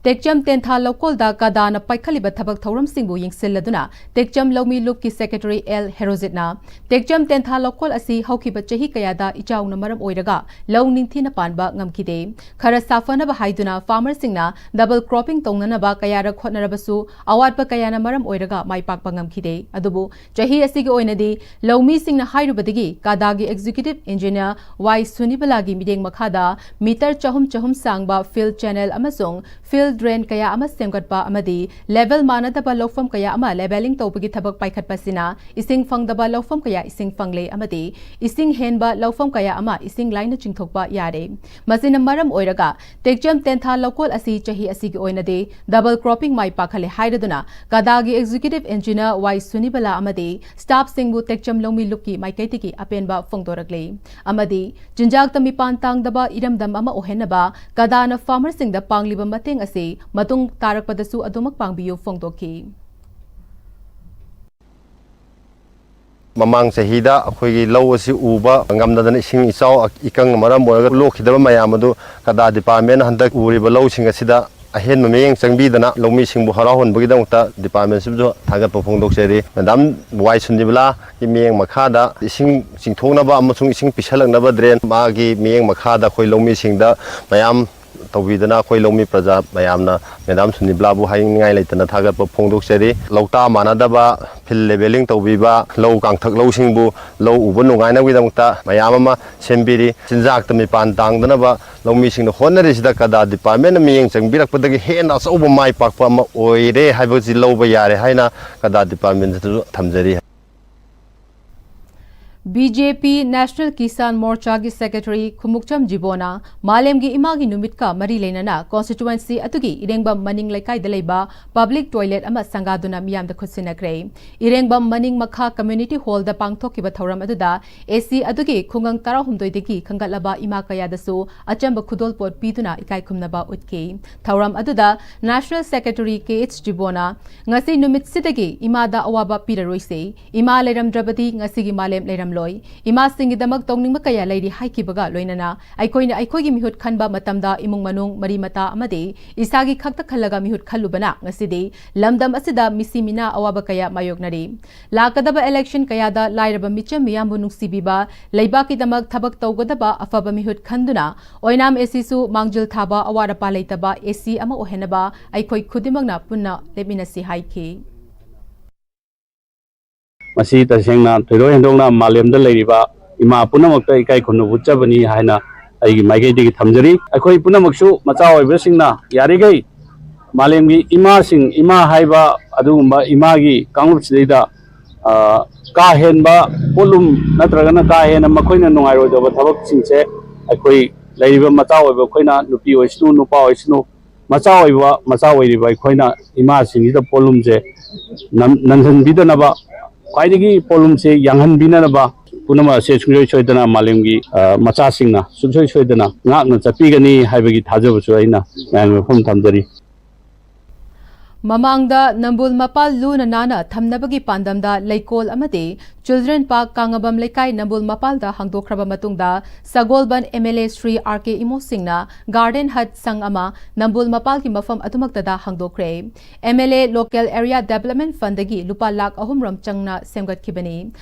ꯇꯦꯛꯆꯝ ꯇꯦꯟꯊꯥ ꯂꯧꯀꯣꯜꯗ ꯀꯗꯥꯅ ꯄꯥꯏꯈꯠꯂꯤꯕ ꯊꯕꯛ ꯊꯧꯔꯝꯁꯤꯡꯕꯨ ꯌꯦꯡꯁꯤꯜꯂꯗꯨꯅ ꯇꯦꯛꯆꯝ ꯂꯧꯃꯤ ꯂꯨꯞꯀꯤ secretary ꯑꯦꯜ ꯍꯦꯔꯣꯖꯤꯠꯅ ꯇꯦꯛꯆꯝ ꯇꯦꯟꯊꯥ ꯂꯧꯀꯣꯜ ꯑꯁꯤ ꯍꯧꯈꯤꯕ ꯆꯍꯤ ꯀꯌꯥꯗ ꯏꯆꯥꯎꯅ ꯃꯔꯝ ꯑꯣꯏꯔꯒ ꯂꯧ ꯅꯤꯡꯊꯤꯅ ꯄꯥꯟꯕ ꯉꯝꯈꯤꯗꯦ꯫ ꯈꯔ ꯁꯥꯐꯅꯕ ꯍꯥꯏꯗꯨꯅ farmerꯁꯤꯡꯅ double cropping ꯇꯧꯅꯅꯕ ꯀꯌꯥꯔꯛ ꯍꯣꯠꯅꯔꯕꯁꯨ ꯑꯋꯥꯠꯄ ꯀꯌꯥꯅ ꯃꯔꯝ ꯑꯣꯏꯔꯒ ꯃꯥꯏ ꯄꯥꯛꯄ ꯉꯝꯈꯤꯗꯦ꯫ ꯑꯗꯨꯕꯨ ꯆꯍꯤ ꯑꯁꯤꯒꯤ ꯑꯣꯏꯅꯗꯤ ꯂꯧꯃꯤꯁꯤꯡꯅ ꯍꯥꯏꯔꯨꯕꯗꯒꯤ ꯀꯗꯥꯒꯤ executive engineer ꯋꯥꯏ ꯁꯨꯅꯤꯕꯂꯥꯒꯤ ꯃꯤꯠꯌꯦꯡ ꯃꯈꯥꯗ meter ꯆꯍꯨꯝ ꯆꯍꯨꯝ ꯁꯥꯡꯕ field channel ꯑꯃꯁꯨꯡ field drain ꯀꯌꯥ ꯑꯃ ꯁꯦꯝꯒꯠꯄ ꯑꯃꯗꯤ level ꯃꯥꯟꯅꯗꯕ ꯂꯧꯐꯝ ꯀꯌꯥ ꯑꯃ levelling ꯇꯧꯕꯒꯤ ꯊꯕꯛ ꯄꯥꯏꯈꯠꯄꯁꯤꯅ ꯏꯁꯤꯡ ꯐꯪꯗꯕ ꯂꯧꯐꯝ ꯀꯌꯥ ꯏꯁꯤꯡ ꯐꯪꯂꯦ ꯑꯃꯗꯤ ꯏꯁꯤꯡ ꯍꯦꯟꯕ ꯂꯧꯐꯝ ꯀꯌꯥ ꯑꯃ ꯏꯁꯤꯡ ꯂꯥꯏꯅ ꯆꯤꯡꯊꯣꯛꯄ ꯌꯥꯔꯦ꯫ ꯃꯁꯤꯅ ꯃꯔꯝ ꯑꯣꯏꯔꯒ ꯇꯦꯛꯆꯝ ꯇꯦꯟꯊꯥ ꯂꯧꯀꯣꯜ ꯑꯁꯤ ꯆꯍꯤ ꯑꯁꯤꯒꯤ ꯑꯣꯏꯅꯗꯤ double cropping ꯃꯥꯏ ꯄꯥꯛꯍꯜꯂꯦ ꯍꯥꯏꯔꯗꯨꯅ ꯀꯗꯥꯒꯤ executive engineer ꯋꯥꯏ ꯁꯨꯅꯤꯕꯂꯥ ꯑꯃꯗꯤ staffꯁꯤꯡꯕꯨ ꯇꯦꯛꯆꯝ ꯂꯧꯃꯤ ꯂꯨꯞꯀꯤ ꯃꯥꯏꯀꯩꯗꯒꯤ ꯑꯄꯦꯟꯕ ꯐꯣꯡꯗꯣꯔꯛꯂꯤ꯫ ꯑꯃꯗꯤ ꯆꯤꯟꯖꯥꯛꯇ ꯃꯤꯄꯥꯟ ꯇꯥꯡꯗꯕ ꯏꯔꯝꯗꯝ ꯑꯃ ꯑꯣꯏꯍꯟꯅꯕ ꯀꯗꯥꯅ farmerꯁꯤꯡꯗ ꯄꯥꯡꯂꯤꯕ ꯃꯇꯦꯡ ꯑꯁꯤ ꯃꯇꯨꯡ ꯇꯥꯔꯛꯄꯗꯁꯨ ꯑꯗꯨꯃꯛ ꯄꯥꯡꯕꯤꯌꯨ ꯐꯣꯡꯗꯣꯛꯈꯤ꯫ ꯃꯃꯥꯡ ꯆꯍꯤꯗ ꯑꯩꯈꯣꯏꯒꯤ ꯂꯧ ꯑꯁꯤ ꯎꯕ ꯉꯝꯗꯗꯅ ꯏꯁꯤꯡ ꯏꯆꯥꯎ ꯏꯀꯪꯅ ꯃꯔꯝ ꯑꯣꯏꯔꯒ ꯂꯣꯛꯈꯤꯗꯕ ꯃꯌꯥꯝ ꯑꯗꯨ ꯀꯗꯥ department ꯍꯟꯗꯛ ꯎꯔꯤꯕ ꯂꯧꯁꯤꯡ ꯑꯁꯤꯗ ꯑꯍꯦꯟꯕ ꯃꯤꯠꯌꯦꯡ ꯆꯪꯕꯤꯗꯅ ꯂꯧꯃꯤꯁꯤꯡꯕꯨ ꯍꯔꯥꯎꯍꯟꯕꯒꯤꯗꯃꯛꯇ departmentꯁꯤꯕꯨꯁꯨ ꯊꯥꯒꯠꯄ ꯐꯣꯡꯗꯣꯛꯆꯔꯤ꯫ Madam ꯋꯥꯏ ꯁꯨꯅꯤꯕꯂꯥꯒꯤ ꯃꯤꯠꯌꯦꯡ ꯃꯈꯥꯗ ꯏꯁꯤꯡ ꯆꯤꯡꯊꯣꯛꯅꯕ ꯑꯃꯁꯨꯡ ꯏꯁꯤꯡ ꯄꯤꯁꯜꯂꯛꯅꯕ drain ꯃꯥꯒꯤ ꯃꯤꯠꯌꯦꯡ ꯃꯈꯥꯗ ꯑꯩꯈꯣꯏ ꯂꯧꯃꯤꯁꯤꯡꯗ ꯃꯌꯥꯝ ꯇꯧꯕꯤꯗꯅ ꯑꯩꯈꯣꯏ ꯂꯧꯃꯤ ꯄ꯭ꯔꯖꯥ ꯃꯌꯥꯝꯅ ꯃꯦꯗꯥꯝ ꯁꯨꯅꯤꯕ꯭ꯂꯥꯕꯨ ꯍꯥꯏꯅꯤꯡꯉꯥꯏ ꯂꯩꯇꯅ ꯊꯥꯒꯠꯄ ꯐꯣꯡꯗꯣꯛꯆꯔꯤ꯫ ꯂꯧꯇꯥ ꯃꯥꯟꯅꯗꯕ, ꯐꯤꯜ ꯂꯦꯕꯦꯂꯤꯡ ꯇꯧꯕꯤꯕ, ꯂꯧ ꯀꯥꯡꯊꯛ ꯂꯧꯁꯤꯡꯕꯨ ꯂꯧ ꯎꯕ ꯅꯨꯡꯉꯥꯏꯅꯕꯒꯤꯗꯃꯛꯇ ꯃꯌꯥꯝ ꯑꯃ ꯁꯦꯝꯕꯤꯔꯤ꯫ ꯆꯤꯟꯖꯥꯛꯇ ꯃꯤꯄꯥꯟ ꯇꯥꯡꯗꯅꯕ ꯂꯧꯃꯤꯁꯤꯡꯅ ꯍꯣꯠꯅꯔꯤꯁꯤꯗ ꯀꯗꯥ ꯗꯤꯄꯥꯔꯠꯃꯦꯟꯅ ꯃꯤꯠꯌꯦꯡ ꯆꯪꯕꯤꯔꯛꯄꯗꯒꯤ ꯍꯦꯟꯅ ꯑꯆꯧꯕ ꯃꯥꯏ ꯄꯥꯛꯄ ꯑꯃ ꯑꯣꯏꯔꯦ ꯍꯥꯏꯕꯁꯤ ꯂꯧꯕ ꯌꯥꯔꯦ ꯍꯥꯏꯅ ꯀꯗꯥ ꯗꯤꯄꯥꯔꯠꯃꯦꯟꯗꯁꯨ ꯊꯝꯖꯔꯤ꯫ ꯕꯤ ꯖꯦ ꯄꯤ National Kisan Morcha ꯒꯤ Secretary ꯈꯨꯃꯨꯛꯆꯝ ꯖꯤꯕꯣꯅ ꯃꯥꯂꯦꯝꯒꯤ ꯏꯃꯥꯒꯤ ꯅꯨꯃꯤꯠꯀ ꯃꯔꯤ ꯂꯩꯅꯅ constituency ꯑꯗꯨꯒꯤ ꯏꯔꯦꯡꯕꯝ ꯃꯅꯤꯡ ꯂꯩꯀꯥꯏꯗ ꯂꯩꯕ public toilet ꯑꯃ ꯁꯪꯒꯥꯗꯨꯅ ꯃꯤꯌꯥꯝꯗ ꯈꯨꯠꯁꯤꯟꯅꯈ꯭ꯔꯦ꯫ ꯏꯔꯦꯡꯕꯝ ꯃꯅꯤꯡ ꯃꯈꯥ community hall ꯗ ꯄꯥꯡꯊꯣꯛꯈꯤꯕ ꯊꯧꯔꯝ ꯑꯗꯨꯗ A C ꯑꯗꯨꯒꯤ ꯈꯨꯡꯒꯪ ꯇꯔꯥꯍꯨꯝꯗꯣꯏꯗꯒꯤ ꯈꯟꯒꯠꯂꯕ ꯏꯃꯥ ꯀꯌꯥꯗꯁꯨ ꯑꯆꯝꯕ ꯈꯨꯗꯣꯜꯄꯣꯠ ꯄꯤꯗꯨꯅ ꯏꯀꯥꯏ ꯈꯨꯝꯅꯕ ꯎꯠꯈꯤ꯫ ꯊꯧꯔꯝ ꯑꯗꯨꯗ National Secretary ꯀꯦ ꯑꯩꯆ ꯖꯤꯕꯣꯅ ꯉꯁꯤ ꯅꯨꯃꯤꯠꯁꯤꯗꯒꯤ ꯏꯃꯥꯗ ꯑꯋꯥꯕ ꯄꯤꯔꯔꯣꯏꯁꯦ꯫ ꯏꯃꯥ ꯂꯩꯔꯝꯗ꯭ꯔꯕꯗꯤ ꯉꯁꯤꯒꯤ ꯃꯥꯂꯦꯝ ꯂꯩꯔꯝꯂꯣꯏ꯫ ꯏꯃꯥꯁꯤꯡꯒꯤꯗꯃꯛ ꯇꯧꯅꯤꯡꯕ ꯀꯌꯥ ꯂꯩꯔꯤ ꯍꯥꯏꯈꯤꯕꯒ ꯂꯣꯏꯅꯅ ꯑꯩꯈꯣꯏꯅ ꯑꯩꯈꯣꯏꯒꯤ ꯃꯤꯍꯨꯠ ꯈꯟꯕ ꯃꯇꯝꯗ ꯏꯃꯨꯡ ꯃꯅꯨꯡ, ꯃꯔꯤ ꯃꯇꯥ ꯑꯃꯗꯤ ꯏꯁꯥꯒꯤ ꯈꯛꯇ ꯈꯜꯂꯒ ꯃꯤꯍꯨꯠ ꯈꯜꯂꯨꯕꯅ ꯉꯁꯤꯗꯤ ꯂꯝꯗꯝ ꯑꯁꯤꯗ ꯃꯤꯁꯤ ꯃꯤꯅꯥ ꯑꯋꯥꯕ ꯀꯌꯥ ꯃꯥꯌꯣꯛꯅꯔꯤ꯫ ꯂꯥꯛꯀꯗꯕ election ꯀꯌꯥꯗ ꯂꯥꯏꯔꯕ ꯃꯤꯆꯝ ꯃꯤꯌꯥꯝꯕꯨ ꯅꯨꯡꯁꯤꯕꯤꯕ, ꯂꯩꯕꯥꯛꯀꯤꯗꯃꯛ ꯊꯕꯛ ꯇꯧꯒꯗꯕ ꯑꯐꯕ ꯃꯤꯍꯨꯠ ꯈꯟꯗꯨꯅ ꯑꯣꯏꯅꯥꯝ A C ꯁꯨ ꯃꯥꯡꯖꯤꯜ ꯊꯥꯕ, ꯑꯋꯥꯠ ꯑꯄꯥ ꯂꯩꯇꯕ A C ꯑꯃ ꯑꯣꯏꯍꯟꯅꯕ ꯑꯩꯈꯣꯏ ꯈꯨꯗꯤꯡꯃꯛꯅ ꯄꯨꯟꯅ ꯂꯦꯞꯃꯤꯟꯅꯁꯤ ꯍꯥꯏꯈꯤ꯫ ꯃꯁꯤ ꯇꯁꯦꯡꯅ ꯊꯣꯏꯗꯣꯛ ꯍꯦꯟꯗꯣꯛꯅ ꯃꯥꯂꯦꯝꯗ ꯂꯩꯔꯤꯕ ꯏꯃꯥ ꯄꯨꯝꯅꯃꯛꯇ ꯏꯀꯥꯏ ꯈꯨꯝꯅꯕ ꯎꯠꯆꯕꯅꯤ ꯍꯥꯏꯅ ꯑꯩꯒꯤ ꯃꯥꯏꯀꯩꯗꯒꯤ ꯊꯝꯖꯔꯤ꯫ ꯑꯩꯈꯣꯏ ꯄꯨꯝꯅꯃꯛꯁꯨ ꯃꯆꯥ ꯑꯣꯏꯕꯁꯤꯡꯅ ꯌꯥꯔꯤꯈꯩ ꯃꯥꯂꯦꯝꯒꯤ ꯏꯃꯥꯁꯤꯡ, ꯏꯃꯥ ꯍꯥꯏꯕ ꯑꯗꯨꯒꯨꯝꯕ ꯏꯃꯥꯒꯤ ꯀꯥꯡꯂꯨꯞꯁꯤꯗꯩꯗ, ꯑ, ꯀꯥ ꯍꯦꯟꯕ ꯄꯣꯠꯂꯨꯝ ꯅꯠꯇ꯭ꯔꯒꯅ ꯀꯥ ꯍꯦꯟꯅ ꯃꯈꯣꯏꯅ ꯅꯨꯡꯉꯥꯏꯔꯣꯏꯗꯕ ꯊꯕꯛꯁꯤꯡꯁꯦ ꯑꯩꯈꯣꯏ ꯂꯩꯔꯤꯕ ꯃꯆꯥ ꯑꯣꯏꯕ ꯑꯩꯈꯣꯏꯅ, ꯅꯨꯄꯤ ꯑꯣꯏꯁꯅꯨ, ꯅꯨꯄꯥ ꯑꯣꯏꯁꯅꯨ, ꯃꯆꯥ ꯑꯣꯏꯕ, ꯃꯆꯥ ꯑꯣꯏꯔꯤꯕ ꯑꯩꯈꯣꯏꯅ ꯏꯃꯥꯁꯤꯡꯁꯤꯗ ꯄꯣꯠꯂꯨꯝꯁꯦ ꯅꯝ-, ꯅꯟꯍꯟꯕꯤꯗꯅꯕ, ꯈ꯭ꯋꯥꯏꯗꯒꯤ ꯄꯣꯠꯂꯨꯝꯁꯦ ꯌꯥꯡꯍꯟꯕꯤꯅꯅꯕ ꯄꯨꯝꯅꯃꯛ ꯑꯁꯦ ꯁꯨꯡꯁꯣꯏ ꯁꯣꯏꯗꯅ ꯃꯥꯂꯦꯝꯒꯤ, ꯑ, ꯃꯆꯥꯁꯤꯡꯅ ꯁꯨꯡꯁꯣꯏ ꯁꯣꯏꯗꯅ ꯉꯥꯛꯅ ꯆꯠꯄꯤꯒꯅꯤ ꯍꯥꯏꯕꯒꯤ ꯊꯥꯖꯕꯁꯨ ꯑꯩꯅ ꯃꯌꯥꯝꯒꯤ ꯃꯐꯝ ꯊꯝꯖꯔꯤ꯫ ꯃꯃꯥꯡꯗ ꯅꯝꯕꯨꯜ ꯃꯄꯥꯜ ꯂꯨꯅ ꯅꯥꯟꯅ ꯊꯝꯅꯕꯒꯤ ꯄꯥꯟꯗꯝꯗ ꯂꯩꯀꯣꯜ ꯑꯃꯗꯤ ꯆꯤꯜꯗ꯭ꯔꯦꯟ ꯄꯥꯔꯛ ꯀꯥꯉꯕꯝ ꯂꯩꯀꯥꯏ ꯅꯝꯕꯨꯜ ꯃꯄꯥꯜꯗ ꯍꯥꯡꯗꯣꯛꯈ꯭ꯔꯕ ꯃꯇꯨꯡꯗ, Sagolband M L A Shri R K ꯏꯃꯣꯁꯤꯡꯅ ꯒꯥꯔꯗꯦꯟ ꯍꯠ ꯁꯪ ꯑꯃ ꯅꯝꯕꯨꯜ ꯃꯄꯥꯜꯒꯤ ꯃꯐꯝ ꯑꯗꯨꯃꯛꯇꯗ ꯍꯥꯡꯗꯣꯛꯈ꯭ꯔꯦ꯫ M L A local area development ꯐꯟꯗꯒꯤ ꯂꯨꯄꯥ ꯂꯥꯈ ꯑꯍꯨꯝ ꯔꯣꯝ ꯆꯪꯅ ꯁꯦꯝꯒꯠꯈꯤꯕꯅꯤ꯫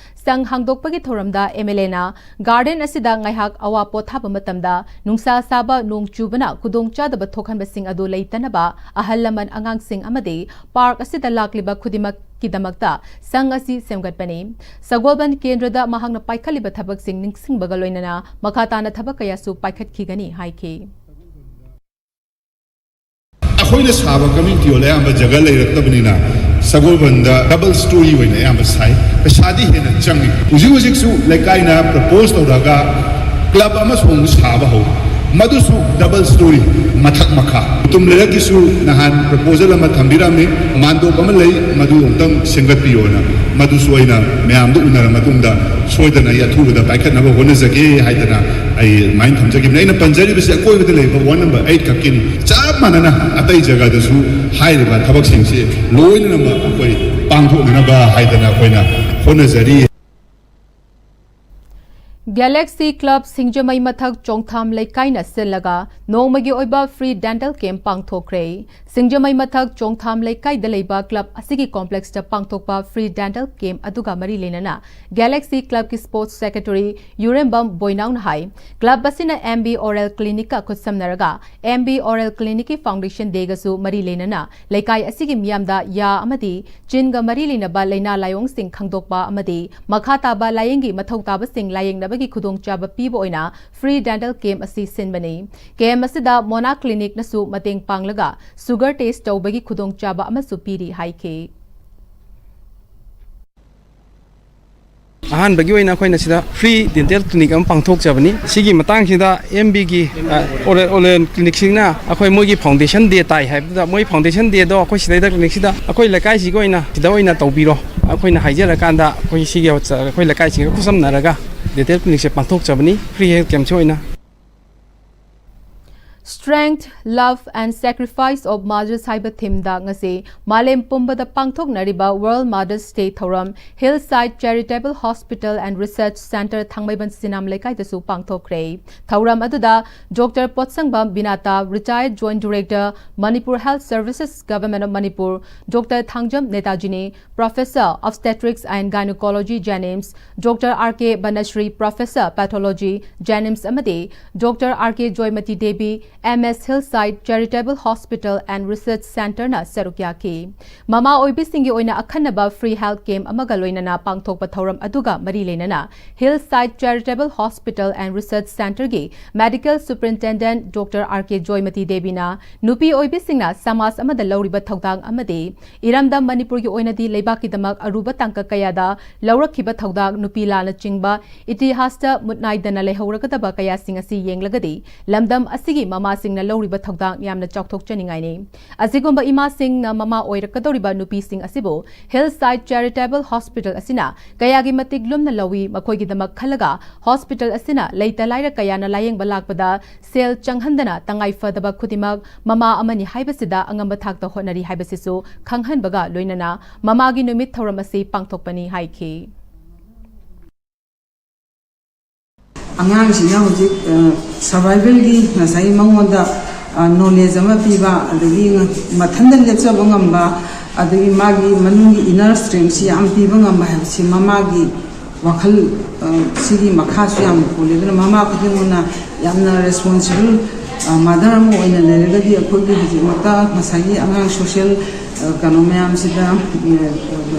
ꯁꯪ ꯍꯥꯡꯗꯣꯛꯄꯒꯤ ꯊꯧꯔꯝꯗ ꯑꯦꯝ ꯑꯦꯜ ꯑꯦꯅ ꯒꯥꯔꯗꯦꯟ ꯑꯁꯤꯗ ꯉꯥꯏꯍꯥꯛ ꯑꯋꯥ ꯄꯣꯊꯥꯕ ꯃꯇꯝꯗ ꯅꯨꯡꯁꯥ ꯁꯥꯕ, ꯅꯣꯡ ꯆꯨꯕꯅ ꯈꯨꯗꯣꯡꯆꯥꯗꯕ ꯊꯣꯛꯍꯟꯕꯁꯤꯡ ꯑꯗꯨ ꯂꯩꯇꯅꯕ ꯑꯍꯜ ꯂꯃꯟ, ꯑꯉꯥꯡꯁꯤꯡ ꯑꯃꯗꯤ ꯄꯥꯔꯛ ꯑꯁꯤꯗ ꯂꯥꯛꯂꯤꯕ ꯈꯨꯗꯤꯡꯃꯛꯀꯤꯗꯃꯛꯇ ꯁꯪ ꯑꯁꯤ ꯁꯦꯝꯒꯠꯄꯅꯤ꯫ ꯁꯒꯣꯜꯕꯟ ꯀꯦꯟꯗ꯭ꯔꯗ ꯃꯍꯥꯛꯅ ꯄꯥꯏꯈꯠꯂꯤꯕ ꯊꯕꯛꯁꯤꯡ ꯅꯤꯡꯁꯤꯡꯕꯒ ꯂꯣꯏꯅꯅ ꯃꯈꯥ ꯇꯥꯅ ꯊꯕꯛ ꯀꯌꯥꯁꯨ ꯄꯥꯏꯈꯠꯈꯤꯒꯅꯤ ꯍꯥꯏꯈꯤ꯫ ꯑꯩꯈꯣꯏꯅ ꯁꯥꯕ ꯀꯝꯃ꯭ꯌꯨꯅꯤꯇꯤ ꯍꯣꯜ ꯑꯌꯥꯝꯕ ꯖꯒꯥ ꯂꯩꯔꯛꯇꯕꯅꯤꯅ ꯁꯒꯣꯜꯕꯟꯗ ꯗꯕꯜ ꯁ꯭ꯇꯣꯔꯤ ꯑꯣꯏꯅ ꯑꯌꯥꯝꯕ ꯁꯥꯏ꯫ ꯄꯩꯁꯥꯗꯤ ꯍꯦꯟꯅ ꯆꯪꯉꯤ꯫ ꯍꯧꯖꯤꯛ ꯍꯧꯖꯤꯛꯁꯨ ꯂꯩꯀꯥꯏꯅ ꯄ꯭ꯔꯄꯣꯁ ꯇꯧꯔꯒ ꯀ꯭ꯂꯕ ꯑꯃꯁꯨ ꯑꯃꯨꯛ ꯁꯥꯕ ꯍꯧ, ꯃꯗꯨꯁꯨ ꯗꯕꯜ ꯁ꯭ꯇꯣꯔꯤ, ꯃꯊꯛ ꯃꯈꯥ꯫ ꯀꯨꯇꯨꯝ ꯂꯩꯔꯛꯀꯤꯁꯨ ꯅꯍꯥꯟ ꯄ꯭ꯔꯄꯣꯖꯦꯜ ꯑꯃ ꯊꯝꯕꯤꯔꯝꯃꯤ, ꯃꯥꯟꯗꯣꯞ ꯑꯃ ꯂꯩ, ꯃꯗꯨ ꯑꯃꯨꯛꯇꯪ ꯁꯦꯝꯒꯠꯄꯤꯌꯣꯅ꯫ ꯃꯗꯨꯁꯨ ꯑꯩꯅ ꯃꯌꯥꯝꯗ ꯎꯅꯔ ꯃꯇꯨꯡꯗ ꯁꯣꯏꯗꯅ ꯑꯩ ꯑꯊꯨꯕꯗ ꯄꯥꯏꯈꯠꯅꯕ ꯍꯣꯠꯅꯖꯒꯦ ꯍꯥꯏꯗꯅ ꯑꯩ ꯑꯗꯨꯃꯥꯏꯅ ꯊꯝꯖꯈꯤꯕꯅꯤ꯫ ꯑꯩꯅ ꯄꯟꯖꯔꯤꯕꯁꯤ ꯑꯀꯣꯏꯕꯗ ꯂꯩꯕ ꯋꯥꯔꯗ ꯅꯝꯕꯔ ꯑꯩꯠ ꯈꯛꯀꯤꯅꯤ꯫ ꯆꯞ ꯃꯥꯟꯅꯅ ꯑꯇꯩ ꯖꯒꯥꯗꯁꯨ ꯍꯥꯏꯔꯤꯕ ꯊꯕꯛꯁꯤꯡꯁꯤ ꯂꯣꯏꯅꯃꯛ ꯑꯩꯈꯣꯏ ꯄꯥꯡꯊꯣꯛꯅꯅꯕ ꯍꯥꯏꯗꯅ ꯑꯩꯈꯣꯏꯅ ꯍꯣꯠꯅꯖꯔꯤ꯫ ꯒꯦꯂꯦꯛꯁꯤ ꯀ꯭ꯂꯕ ꯁꯤꯡꯖꯃꯩ ꯃꯊꯛ ꯆꯣꯡꯊꯥꯝ ꯂꯩꯀꯥꯏꯅ ꯁꯤꯜꯂꯒ ꯅꯣꯡꯃꯒꯤ ꯑꯣꯏꯕ ꯐ꯭ꯔꯤ ꯗꯦꯟꯇꯦꯜ ꯀꯦꯝꯞ ꯄꯥꯡꯊꯣꯛꯈ꯭ꯔꯦ꯫ ꯁꯤꯡꯖꯃꯩ ꯃꯊꯛ ꯆꯣꯡꯊꯥꯝ ꯂꯩꯀꯥꯏꯗ ꯂꯩꯕ ꯀ꯭ꯂꯕ ꯑꯁꯤꯒꯤ ꯀꯣꯝꯄ꯭ꯂꯦꯛꯁꯇ ꯄꯥꯡꯊꯣꯛꯄ ꯐ꯭ꯔꯤ ꯗꯦꯟꯇꯦꯜ ꯀꯦꯝꯞ ꯑꯗꯨꯒ ꯃꯔꯤ ꯂꯩꯅꯅ ꯒꯦꯂꯦꯛꯁꯤ ꯀ꯭ꯂꯕꯀꯤ ꯁ꯭ꯄꯣꯔꯠꯁ ꯁꯦꯀ꯭ꯔꯦꯇꯔꯤ ꯌꯨꯔꯦꯝꯕꯝ ꯕꯣꯏꯅꯥꯎꯅ ꯍꯥꯏ, ꯀ꯭ꯂꯕ ꯑꯁꯤꯅ ꯑꯦꯝ ꯕꯤ ꯑꯣꯔꯦꯜ ꯀ꯭ꯂꯤꯅꯤꯛꯀ ꯈꯨꯠꯁꯝꯅꯔꯒ ꯑꯦꯝ ꯕꯤ ꯑꯣꯔꯦꯜ ꯀ꯭ꯂꯤꯅꯤꯛꯀꯤ ꯐꯥꯎꯟꯗꯦꯁꯟ ꯗꯦꯒꯁꯨ ꯃꯔꯤ ꯂꯩꯅꯅ ꯂꯩꯀꯥꯏ ꯑꯁꯤꯒꯤ ꯃꯤꯌꯥꯝꯗ ꯌꯥ ꯑꯃꯗꯤ ꯆꯤꯟꯒ ꯃꯔꯤ ꯂꯩꯅꯕ ꯂꯥꯏꯅꯥ ꯂꯥꯏꯑꯣꯡꯁꯤꯡ ꯈꯪꯗꯣꯛꯄ ꯑꯃꯗꯤ ꯃꯈꯥ ꯇꯥꯕ ꯂꯥꯏꯌꯦꯡꯒꯤ ꯃꯊꯧ ꯇꯥꯕꯁꯤꯡ ꯂꯥꯏꯌꯦꯡꯅꯕꯒꯤ ꯈꯨꯗꯣꯡꯆꯥꯕ ꯄꯤꯕ ꯑꯣꯏꯅ ꯐ꯭ꯔꯤ ꯗꯦꯟꯇꯦꯜ ꯀꯦꯝꯞ ꯑꯁꯤ ꯁꯤꯟꯕꯅꯤ꯫ ꯀꯦꯝꯞ ꯑꯁꯤꯗ ꯃꯣꯅꯥ ꯀ꯭ꯂꯤꯅꯤꯛꯅꯁꯨ ꯃꯇꯦꯡ ꯄꯥꯡꯂꯒ ꯁꯨꯒꯔ ꯇꯦꯁ ꯇꯧꯕꯒꯤ ꯈꯨꯗꯣꯡꯆꯥꯕ ꯑꯃꯁꯨ ꯄꯤꯔꯤ ꯍꯥꯏꯈꯤ꯫ ꯑꯍꯥꯟꯕꯒꯤ ꯑꯣꯏꯅ ꯑꯩꯈꯣꯏꯅ ꯁꯤꯗ ꯐ꯭ꯔꯤ ꯗꯦꯟꯇꯦꯜ ꯀ꯭ꯂꯤꯅꯤꯛ ꯑꯃ ꯄꯥꯡꯊꯣꯛꯆꯕꯅꯤ꯫ ꯁꯤꯒꯤ ꯃꯇꯥꯡꯁꯤꯗ ꯑꯦꯝ ꯕꯤꯒꯤ ꯑꯣꯔꯦꯜ ꯀ꯭ꯂꯤꯅꯤꯛꯁꯤꯡꯅ ꯑꯩꯈꯣꯏ ꯃꯣꯏꯒꯤ ꯐꯥꯎꯟꯗꯦꯁꯟ ꯗꯦ ꯇꯥꯏ ꯍꯥꯏꯕꯗꯨꯗ, ꯃꯣꯏ ꯐꯥꯎꯟꯗꯦꯁꯟ ꯗꯦꯗꯣ ꯑꯩꯈꯣꯏ ꯁꯤꯗꯩꯗ ꯀ꯭ꯂꯤꯅꯤꯛꯁꯤꯗ ꯑꯩꯈꯣꯏ ꯂꯩꯀꯥꯏꯁꯤꯒꯤ ꯑꯣꯏꯅ ꯁꯤꯗ ꯑꯣꯏꯅ ꯇꯧꯕꯤꯔꯣ, ꯑꯩꯈꯣꯏꯅ ꯍꯥꯏꯖꯔꯀꯥꯟꯗ ꯑꯩꯈꯣꯏ ꯁꯤꯒꯤ ꯑꯩꯈꯣꯏ ꯂꯩꯀꯥꯏꯁꯤꯡꯒ ꯈꯨꯠꯁꯝꯅꯔꯒ ꯗꯦꯟꯇꯦꯜ ꯀ꯭ꯂꯤꯅꯤꯛꯁꯦ ꯄꯥꯡꯊꯣꯛꯆꯕꯅꯤ, ꯐ꯭ꯔꯤ ꯍꯦꯜꯊ ꯀꯦꯝꯞꯁꯤ ꯑꯣꯏꯅ꯫ Strength, Love and Sacrifice of Mothers ꯍꯥꯏꯕ themeꯗ ꯉꯁꯤ ꯃꯥꯂꯦꯝ ꯄꯨꯝꯕꯗ ꯄꯥꯡꯊꯣꯛꯅꯔꯤꯕ World Mothers' Day ꯊꯧꯔꯝ Hillside Charitable Hospital and Research Centre ꯊꯥꯡꯃꯩꯕꯟ ꯁꯤꯅꯥꯝ ꯂꯩꯀꯥꯏꯗꯁꯨ ꯄꯥꯡꯊꯣꯛꯈ꯭ꯔꯦ꯫ ꯊꯧꯔꯝ ꯑꯗꯨꯗ Doctor ꯄꯣꯠꯁꯪꯕꯝ ꯕꯤꯅꯥꯇꯥ, Retired Joint Director, Manipur Health Services, Government of Manipur, Doctor Thangjam ꯅꯦꯇꯥꯖꯤꯅꯤ, Professor, Obstetrics and Gynecology, JNIMS, Doctor R K ꯕꯅꯁ꯭ꯔꯤ, Professor, Pathology, JNIMS ꯑꯃꯗꯤ Doctor R K ꯖꯣꯏꯃꯇꯤ Devi, M S, Hillside Charitable Hospital and Research Centreꯅ ꯁꯔꯨꯛ ꯌꯥꯈꯤ꯫ ꯃꯃꯥ ꯑꯣꯏꯕꯤꯁꯤꯡꯒꯤ ꯑꯣꯏꯅ ꯑꯈꯟꯅꯕ free health camp ꯑꯃꯒ ꯂꯣꯏꯅꯅ ꯄꯥꯡꯊꯣꯛꯄ ꯊꯧꯔꯝ ꯑꯗꯨꯒ ꯃꯔꯤ ꯂꯩꯅꯅ Hillside Charitable Hospital and Research Centreꯒꯤ Medical Superintendent Doctor R K ꯖꯣꯏꯃꯇꯤ ꯗꯦꯕꯤꯅ ꯅꯨꯄꯤ ꯑꯣꯏꯕꯤꯁꯤꯡꯅ ꯁꯃꯥꯖ ꯑꯃꯗ ꯂꯧꯔꯤꯕ ꯊꯧꯗꯥꯡ ꯑꯃꯗꯤ ꯏꯔꯝꯗꯝ ꯃꯅꯤꯄꯨꯔꯒꯤ ꯑꯣꯏꯅꯗꯤ ꯂꯩꯕꯥꯛꯀꯤꯗꯃꯛ ꯑꯔꯨꯕ ꯇꯥꯡꯀꯛ ꯀꯌꯥꯗ ꯂꯧꯔꯛꯈꯤꯕ ꯊꯧꯗꯥꯡ, ꯅꯨꯄꯤ ꯂꯥꯟꯅꯆꯤꯡꯕ ꯏꯇꯤꯍꯥꯁꯇ ꯃꯨꯠ ꯅꯥꯏꯗꯅ ꯂꯩꯍꯧꯔꯒꯗꯕ ꯀꯌꯥꯁꯤꯡ ꯑꯁꯤ ꯌꯦꯡꯂꯒꯗꯤ ꯂꯝꯗꯝ ꯑꯁꯤꯒꯤ ꯃꯃꯥꯁꯤꯡꯅ ꯂꯧꯔꯤꯕ ꯊꯧꯗꯥꯡ ꯌꯥꯝꯅ ꯆꯥꯎꯊꯣꯛꯆꯅꯤꯡꯉꯥꯏꯅꯤ꯫ ꯑꯁꯤꯒꯨꯝꯕ ꯏꯃꯥꯁꯤꯡꯅ ꯃꯃꯥ ꯑꯣꯏꯔꯛꯀꯗꯧꯔꯤꯕ ꯅꯨꯄꯤꯁꯤꯡ ꯑꯁꯤꯕꯨ Hillside Charitable Hospital ꯑꯁꯤꯅ ꯀꯌꯥꯒꯤ ꯃꯇꯤꯛ ꯂꯨꯝꯅ ꯂꯧꯏ, ꯃꯈꯣꯏꯒꯤꯗꯃꯛ ꯈꯜꯂꯒ hospital ꯑꯁꯤꯅ ꯂꯩꯇ ꯂꯥꯏꯔ ꯀꯌꯥꯅ ꯂꯥꯌꯦꯡꯕ ꯂꯥꯛꯄꯗ ꯁꯦꯜ ꯆꯪꯍꯟꯗꯅ ꯇꯉꯥꯏ ꯐꯗꯕ ꯈꯨꯗꯤꯡꯃꯛ ꯃꯃꯥ ꯑꯃꯅꯤ ꯍꯥꯏꯕꯁꯤꯗ ꯑꯉꯝꯕ ꯊꯥꯛꯇ ꯍꯣꯠꯅꯔꯤ ꯍꯥꯏꯕꯁꯤꯁꯨ ꯈꯪꯍꯟꯕꯒ ꯂꯣꯏꯅꯅ ꯃꯃꯥꯒꯤ ꯅꯨꯃꯤꯠ ꯊꯧꯔꯝ ꯑꯁꯤ ꯄꯥꯡꯊꯣꯛꯄꯅꯤ ꯍꯥꯏꯈꯤ꯫ ꯑꯉꯥꯡꯁꯤꯅ ꯍꯧꯖꯤꯛ ꯁꯔꯚꯥꯏꯚꯦꯜꯒꯤ ꯉꯁꯥꯏꯒꯤ ꯃꯉꯣꯟꯗ ꯅꯣꯂꯦꯖ ꯑꯃ ꯄꯤꯕ, ꯑꯗꯒꯤ ꯃꯊꯟꯇ ꯂꯦꯞꯆꯕ ꯉꯝꯕ, ꯑꯗꯒꯤ ꯃꯥꯒꯤ ꯃꯅꯨꯡꯒꯤ ꯏꯟꯅꯔ ꯁ꯭ꯇ꯭ꯔꯦꯡꯁꯤ ꯌꯥꯝ ꯄꯤꯕ ꯉꯝꯕ ꯍꯥꯏꯕꯁꯤ ꯃꯃꯥꯒꯤ ꯋꯥꯈꯜ ꯁꯤꯒꯤ ꯃꯈꯥꯁꯨ ꯌꯥꯝꯅ ꯄꯣꯜꯂꯤ꯫ ꯑꯗꯨꯅ ꯃꯃꯥ ꯈꯨꯗꯤꯡꯃꯛꯅ ꯌꯥꯝꯅ ꯔꯦꯁꯄꯣꯟꯁꯤꯕꯜ ꯃꯥꯗꯔ ꯑꯃ ꯑꯣꯏꯅ ꯂꯩꯔꯒꯗꯤ ꯑꯩꯈꯣꯏꯒꯤ ꯍꯧꯖꯤꯛꯃꯛꯇ ꯉꯁꯥꯏꯒꯤ ꯑꯉꯥꯡ ꯁꯣꯁꯤꯌꯦꯜ ꯀꯩꯅꯣ ꯃꯌꯥꯝꯁꯤꯗ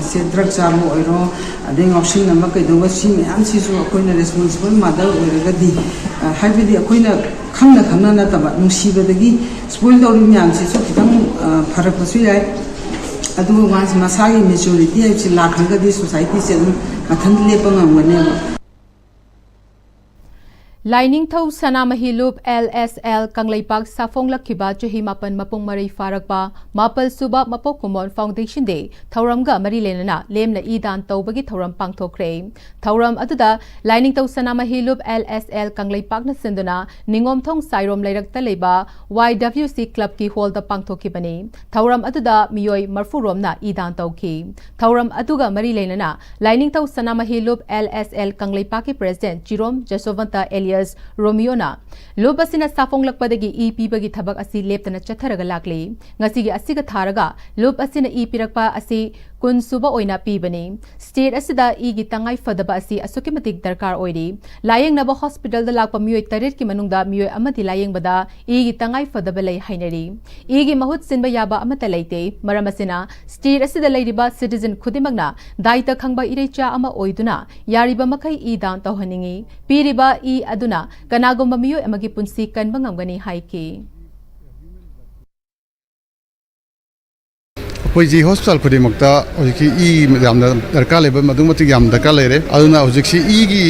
ꯁꯦ ꯗ꯭ꯔꯒ ꯆꯥꯕ ꯑꯣꯏꯔꯣ, ꯑꯗꯩ ꯉꯥꯎꯁꯤꯟꯅꯕ ꯀꯩꯗꯧꯕ, ꯁꯤ ꯃꯌꯥꯝꯁꯤꯁꯨ ꯑꯩꯈꯣꯏꯅ ꯔꯦꯁꯄꯣꯟꯁꯤꯕꯜ ꯃꯥꯗꯔ ꯑꯣꯏꯔꯒꯗꯤ, ꯍꯥꯏꯕꯗꯤ ꯑꯩꯈꯣꯏꯅ ꯈꯪꯅ ꯈꯪꯅ ꯅꯠꯇꯕ, ꯅꯨꯡꯁꯤꯕꯗꯒꯤ ꯁ꯭ꯄꯣꯏꯜ ꯇꯧꯔꯤ ꯃꯌꯥꯝꯁꯤꯁꯨ ꯈꯤꯇꯪ ꯐꯔꯛꯄꯁꯨ ꯌꯥꯏ꯫ ꯑꯗꯨꯒ ꯋꯥꯟꯁ ꯃꯁꯥꯒꯤ ꯃꯦꯆꯨꯔꯤꯇꯤ ꯍꯥꯏꯕꯁꯤ ꯂꯥꯛꯈ꯭ꯔꯒꯗꯤ ꯁꯣꯁꯥꯏꯇꯤꯁꯦ ꯑꯗꯨꯝ ꯃꯊꯟꯇ ꯂꯦꯞꯄ ꯉꯝꯒꯅꯦꯕ꯫ ꯂꯥꯏꯅꯤꯡꯊꯧ ꯁꯅꯥꯃꯍꯤ ꯂꯨꯞ L S L ꯀꯪꯂꯩꯄꯥꯛ ꯁꯥꯐꯣꯡꯂꯛꯈꯤꯕ ꯆꯍꯤ ꯃꯥꯄꯟ ꯃꯄꯨꯡ ꯃꯔꯩ ꯐꯥꯔꯛꯄ ꯃꯥꯄꯜ ꯁꯨꯕ ꯃꯄꯣꯛ ꯀꯨꯝꯑꯣꯟ Foundation Day ꯊꯧꯔꯝꯒ ꯃꯔꯤ ꯂꯩꯅꯅ ꯂꯦꯝꯅ ꯏ ꯗꯥꯟ ꯇꯧꯕꯒꯤ ꯊꯧꯔꯝ ꯄꯥꯡꯊꯣꯛꯈ꯭ꯔꯦ꯫ ꯊꯧꯔꯝ ꯑꯗꯨꯗ ꯂꯥꯏꯅꯤꯡꯊꯧ ꯁꯅꯥꯃꯍꯤ ꯂꯨꯞ L S L ꯀꯪꯂꯩꯄꯥꯛꯅ ꯁꯤꯟꯗꯨꯅ ꯅꯤꯉꯣꯝꯊꯣꯡ ꯁꯥꯏꯔꯣꯝ ꯂꯩꯔꯛꯇ ꯂꯩꯕ Y W C clubꯀꯤ hallꯗ ꯄꯥꯡꯊꯣꯛꯈꯤꯕꯅꯤ꯫ ꯊꯧꯔꯝ ꯑꯗꯨꯗ ꯃꯤꯑꯣꯏ ꯃꯔꯐꯨ ꯔꯣꯝꯅ ꯏ ꯗꯥꯟ ꯇꯧꯈꯤ꯫ ꯊꯧꯔꯝ ꯑꯗꯨꯒ ꯃꯔꯤ ꯂꯩꯅꯅ ꯂꯥꯏꯅꯤꯡꯊꯧ ꯁꯅꯥꯃꯍꯤ ꯂꯨꯞ L S L ꯀꯪꯂꯩꯄꯥꯛꯀꯤ president ꯆꯤꯔꯣꯝ ꯖꯁꯣꯕꯟꯇ alias ꯔꯣꯃꯤꯌꯣꯅ ꯂꯨꯞ ꯑꯁꯤꯅ ꯁꯥꯐꯣꯡꯂꯛꯄꯗꯒꯤ ꯏ ꯄꯤꯕꯒꯤ ꯊꯕꯛ ꯑꯁꯤ ꯂꯦꯞꯇꯅ ꯆꯠꯊꯔꯒ ꯂꯥꯛꯂꯤ꯫ ꯉꯁꯤꯒꯤ ꯑꯁꯤꯒ ꯊꯥꯔꯒ ꯂꯨꯞ ꯑꯁꯤꯅ ꯏ ꯄꯤꯔꯛꯄ ꯑꯁꯤ ꯀꯨꯟ ꯁꯨꯕ ꯑꯣꯏꯅ ꯄꯤꯕꯅꯤ꯫ State ꯑꯁꯤꯗ ꯏꯒꯤ ꯇꯉꯥꯏ ꯐꯗꯕ ꯑꯁꯤ ꯑꯁꯨꯛꯀꯤ ꯃꯇꯤꯛ ꯗꯔꯀꯥꯔ ꯑꯣꯏꯔꯤ꯫ ꯂꯥꯌꯦꯡꯅꯕ hospitalꯗ ꯂꯥꯛꯄ ꯃꯤꯑꯣꯏ ꯇꯔꯦꯠꯀꯤ ꯃꯅꯨꯡꯗ ꯃꯤꯑꯣꯏ ꯑꯃꯗꯤ ꯂꯥꯌꯦꯡꯕꯗ ꯏꯒꯤ ꯇꯉꯥꯏ ꯐꯗꯕ ꯂꯩ ꯍꯥꯏꯅꯔꯤ꯫ ꯏꯒꯤ ꯃꯍꯨꯠ ꯁꯤꯟꯕ ꯌꯥꯕ ꯑꯃꯠꯇ ꯂꯩꯇꯦ꯫ ꯃꯔꯝ ꯑꯁꯤꯅ state ꯑꯁꯤꯗ ꯂꯩꯔꯤꯕ citizen ꯈꯨꯗꯤꯡꯃꯛꯅ ꯗꯥꯏꯇ ꯈꯪꯕ ꯏꯔꯩꯆꯥ ꯑꯃ ꯑꯣꯏꯗꯨꯅ ꯌꯥꯔꯤꯕ ꯃꯈꯩ ꯏ ꯗꯥꯟ ꯇꯧꯍꯟꯅꯤꯡꯏ꯫ ꯄꯤꯔꯤꯕ ꯏ ꯑꯗꯨꯅ ꯀꯅꯥꯒꯨꯝꯕ ꯃꯤꯑꯣꯏ ꯑꯃꯒꯤ ꯄꯨꯟꯁꯤ ꯀꯟꯕ ꯉꯝꯒꯅꯤ ꯍꯥꯏꯈꯤ꯫ ꯑꯩꯈꯣꯏꯁꯤ hospital ꯈꯨꯗꯤꯡꯃꯛꯇ ꯍꯧꯖꯤꯛꯁꯤ ꯏ ꯌꯥꯝꯅ ꯗꯔꯀꯥꯔ ꯂꯩꯕ, ꯑꯗꯨꯛꯀꯤ ꯃꯇꯤꯛ ꯌꯥꯝꯅ ꯗꯔꯀꯥꯔ ꯂꯩꯔꯦ꯫ ꯑꯗꯨꯅ ꯍꯧꯖꯤꯛꯁꯤ ꯏꯒꯤ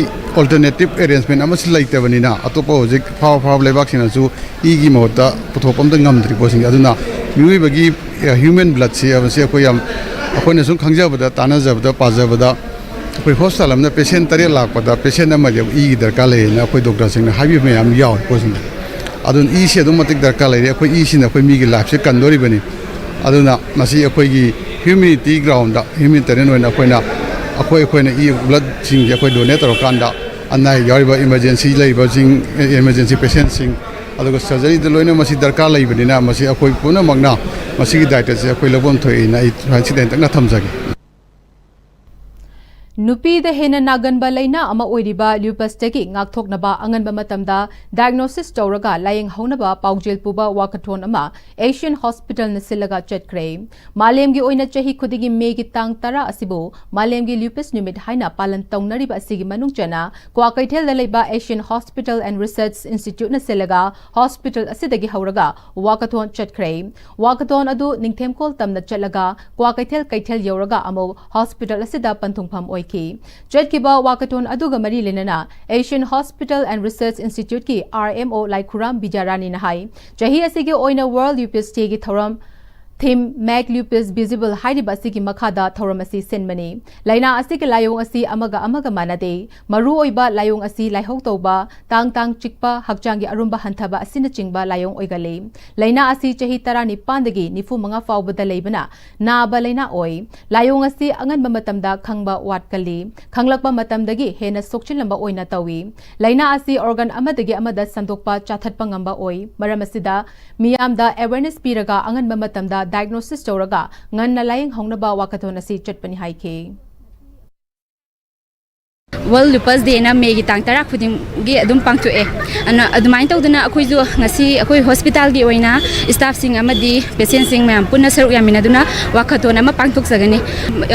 alternative arrangement ꯑꯃꯁꯨ ꯂꯩꯇꯕꯅꯤꯅ, ꯑꯇꯣꯞꯄ ꯍꯧꯖꯤꯛ ꯐꯥꯎꯕ ꯐꯥꯎꯕ ꯂꯩꯕꯥꯛꯁꯤꯡꯅꯁꯨ ꯏꯒꯤ ꯃꯍꯨꯠꯇ ꯄꯨꯊꯣꯛꯄ ꯑꯝꯇ ꯉꯝꯗ꯭ꯔꯤ ꯄꯣꯠꯁꯤꯡꯁꯦ꯫ ꯑꯗꯨꯅ ꯃꯤꯑꯣꯏꯕꯒꯤ human bloodꯁꯤ ꯍꯥꯏꯕꯁꯤ ꯑꯩꯈꯣꯏ ꯌꯥꯝ, ꯑꯩꯈꯣꯏꯅ ꯁꯨꯝ ꯈꯪꯖꯕꯗ, ꯇꯥꯟꯅꯖꯕꯗ, ꯄꯥꯖꯕꯗ, ꯑꯩꯈꯣꯏ hospital ꯑꯃꯅ patient ꯇꯔꯦꯠ ꯂꯥꯛꯄꯗ patient ꯑꯃꯗꯤ ꯏꯒꯤ ꯗꯔꯀꯥꯔ ꯂꯩꯌꯦꯅ ꯑꯩꯈꯣꯏ doctorꯁꯤꯡꯅ ꯍꯥꯏꯕꯤꯕ ꯃꯌꯥꯝ ꯌꯥꯎꯔꯤ ꯄꯣꯠꯁꯤꯡꯁꯦ꯫ ꯑꯗꯨꯅ ꯏꯁꯤ ꯑꯗꯨꯛꯀꯤ ꯃꯇꯤꯛ ꯗꯔꯀꯥꯔ ꯂꯩꯔꯦ꯫ ꯑꯩꯈꯣꯏ ꯏꯁꯤꯅ ꯑꯩꯈꯣꯏ ꯃꯤꯒꯤ lifeꯁꯦ ꯀꯟꯗꯣꯔꯤꯕꯅꯤ꯫ ꯑꯗꯨꯅ ꯃꯁꯤ ꯑꯩꯈꯣꯏꯒꯤ humanity groundꯗ, humanitarian ꯑꯣꯏꯅ ꯑꯩꯈꯣꯏꯅ, ꯑꯩꯈꯣꯏ, ꯑꯩꯈꯣꯏꯅ ꯏ bloodꯁꯤꯡꯁꯦ ꯑꯩꯈꯣꯏ donate ꯇꯧꯔꯀꯥꯟꯗ ꯑꯅꯥ ꯑꯌꯦꯛ ꯌꯥꯎꯔꯤꯕ emergency ꯂꯩꯕꯁꯤꯡ, emergency patientꯁꯤꯡ, ꯑꯗꯨꯒ surgeryꯗ ꯂꯣꯏꯅ ꯃꯁꯤ ꯗꯔꯀꯥꯔ ꯂꯩꯕꯅꯤꯅ ꯃꯁꯤ ꯑꯩꯈꯣꯏ ꯄꯨꯝꯅꯃꯛꯅ ꯃꯁꯤꯒꯤ ꯗꯥꯏꯇꯁꯦ ꯑꯩꯈꯣꯏ ꯂꯧꯐꯝ ꯊꯣꯛꯏꯅ ꯑꯩ ꯁꯤꯗ ꯍꯦꯟꯇꯛꯅ ꯊꯝꯖꯒꯦ꯫ ꯅꯨꯄꯤꯗ ꯍꯦꯟꯅ ꯅꯥꯒꯟꯕ ꯂꯥꯏꯅꯥ ꯑꯃ ꯑꯣꯏꯔꯤꯕ lupusꯇꯒꯤ ꯉꯥꯛꯊꯣꯛꯅꯕ ꯑꯉꯟꯕ ꯃꯇꯝꯗ diagnosis ꯇꯧꯔꯒ ꯂꯥꯌꯦꯡꯍꯧꯅꯕ ꯄꯥꯎꯖꯦꯜ ꯄꯨꯕ walkathon ꯑꯃ Asian Hospitalꯅ ꯁꯤꯜꯂꯒ ꯆꯠꯈ꯭ꯔꯦ꯫ ꯃꯥꯂꯦꯝꯒꯤ ꯑꯣꯏꯅ ꯆꯍꯤ ꯈꯨꯗꯤꯡꯒꯤ ꯃꯦꯒꯤ ꯇꯥꯡ ꯇꯔꯥ ꯑꯁꯤꯕꯨ ꯃꯥꯂꯦꯝꯒꯤ lupus ꯅꯨꯃꯤꯠ ꯍꯥꯏꯅ ꯄꯥꯂꯟ ꯇꯧꯅꯔꯤꯕ ꯑꯁꯤꯒꯤ ꯃꯅꯨꯡ ꯆꯟꯅ ꯀ꯭ꯋꯥꯀꯩꯊꯦꯜꯗ ꯂꯩꯕ Asian Hospital and Research Instituteꯅ ꯁꯤꯜꯂꯒ hospital ꯑꯁꯤꯗꯒꯤ ꯍꯧꯔꯒ walkathon ꯆꯠꯈ꯭ꯔꯦ꯫ Walkathon ꯑꯗꯨ ꯅꯤꯡꯊꯦꯝꯈꯣꯜ ꯇꯝꯅ ꯆꯠꯂꯒ ꯀ꯭ꯋꯥꯀꯩꯊꯦꯜ ꯀꯩꯊꯦꯜ ꯌꯧꯔꯒ ꯑꯃꯨꯛ hospital ꯑꯁꯤꯗ ꯄꯟꯊꯨꯡꯐꯝ ꯑꯣꯏꯈꯤ꯫ ꯈꯤ꯫ ꯆꯠꯈꯤꯕ walkathon ꯑꯗꯨꯒ ꯃꯔꯤ ꯂꯩꯅꯅ Asian Hospital and Research Institute ꯀꯤ R M O ꯂꯥꯏꯈꯨꯔꯥꯝ ꯕꯤꯗ꯭ꯌꯥꯔꯥꯅꯤꯅ ꯍꯥꯏ, ꯆꯍꯤ ꯑꯁꯤꯒꯤ ꯑꯣꯏꯅ World Lupus Day ꯒꯤ ꯊꯧꯔꯝ theme Make Lupus Visible ꯍꯥꯏꯔꯤꯕ ꯑꯁꯤꯒꯤ ꯃꯈꯥꯗ ꯊꯧꯔꯝ ꯑꯁꯤ ꯁꯤꯟꯕꯅꯤ꯫ ꯂꯥꯏꯅꯥ ꯑꯁꯤꯒꯤ ꯂꯥꯏꯑꯣꯡ ꯑꯁꯤ ꯑꯃꯒ ꯑꯃꯒ ꯃꯥꯟꯅꯗꯦ꯫ ꯃꯔꯨꯑꯣꯏꯕ ꯂꯥꯏꯑꯣꯡ ꯑꯁꯤ ꯂꯥꯏꯍꯧ ꯇꯧꯕ, ꯇꯥꯡ ꯇꯥꯡ ꯆꯤꯛꯄ, ꯍꯛꯆꯥꯡꯒꯤ ꯑꯔꯨꯝꯕ ꯍꯟꯊꯕ ꯑꯁꯤꯅꯆꯤꯡꯕ ꯂꯥꯏꯑꯣꯡ ꯑꯣꯏꯒꯜꯂꯤ꯫ ꯂꯥꯏꯅꯥ ꯑꯁꯤ ꯆꯍꯤ ꯇꯔꯥꯅꯤꯄꯥꯟꯗꯒꯤ ꯅꯤꯐꯨ ꯃꯉꯥ ꯐꯥꯎꯕꯗ ꯂꯩꯕꯅ ꯅꯥꯕ ꯂꯥꯏꯅꯥ ꯑꯣꯏ꯫ ꯂꯥꯏꯑꯣꯡ ꯑꯁꯤ ꯑꯉꯟꯕ ꯃꯇꯝꯗ ꯈꯪꯕ ꯋꯥꯠꯀꯜꯂꯤ꯫ ꯈꯪꯂꯛꯄ ꯃꯇꯝꯗꯒꯤ ꯍꯦꯟꯅ ꯁꯣꯛꯆꯤꯜꯂꯝꯕ ꯑꯣꯏꯅ ꯇꯧꯏ꯫ ꯂꯥꯏꯅꯥ ꯑꯁꯤ organ ꯑꯃꯗꯒꯤ ꯑꯃꯗ ꯁꯟꯗꯣꯛꯄ ꯆꯥꯊꯠꯄ ꯉꯝꯕ ꯑꯣꯏ꯫ ꯃꯔꯝ ꯑꯁꯤꯗ ꯃꯤꯌꯥꯝꯗ awareness ꯄꯤꯔꯒ ꯑꯉꯟꯕ ꯃꯇꯝꯗ diagnosis ꯇꯧꯔꯒ ꯉꯟꯅ ꯂꯥꯌꯦꯡ ꯍꯧꯅꯕ walkathon ꯑꯁꯤ ꯆꯠꯄꯅꯤ ꯍꯥꯏꯈꯤ꯫ World Lupus Day ꯅ May ꯒꯤ ꯇꯥꯡ ꯇꯔꯥ ꯈꯨꯗꯤꯡꯒꯤ ꯑꯗꯨꯝ ꯄꯥꯡꯊꯣꯛꯑꯦ꯫ ꯑꯗꯨꯅ, ꯑꯗꯨꯃꯥꯏꯅ ꯇꯧꯗꯅ ꯑꯩꯈꯣꯏꯁꯨ ꯉꯁꯤ ꯑꯩꯈꯣꯏ hospital ꯒꯤ ꯑꯣꯏꯅ staff ꯁꯤꯡ ꯑꯃꯗꯤ patient ꯁꯤꯡ ꯃꯌꯥꯝ ꯄꯨꯟꯅ ꯁꯔꯨꯛ ꯌꯥꯃꯤꯟꯅꯗꯨꯅ walkathon ꯑꯃ ꯄꯥꯡꯊꯣꯛꯆꯒꯅꯤ꯫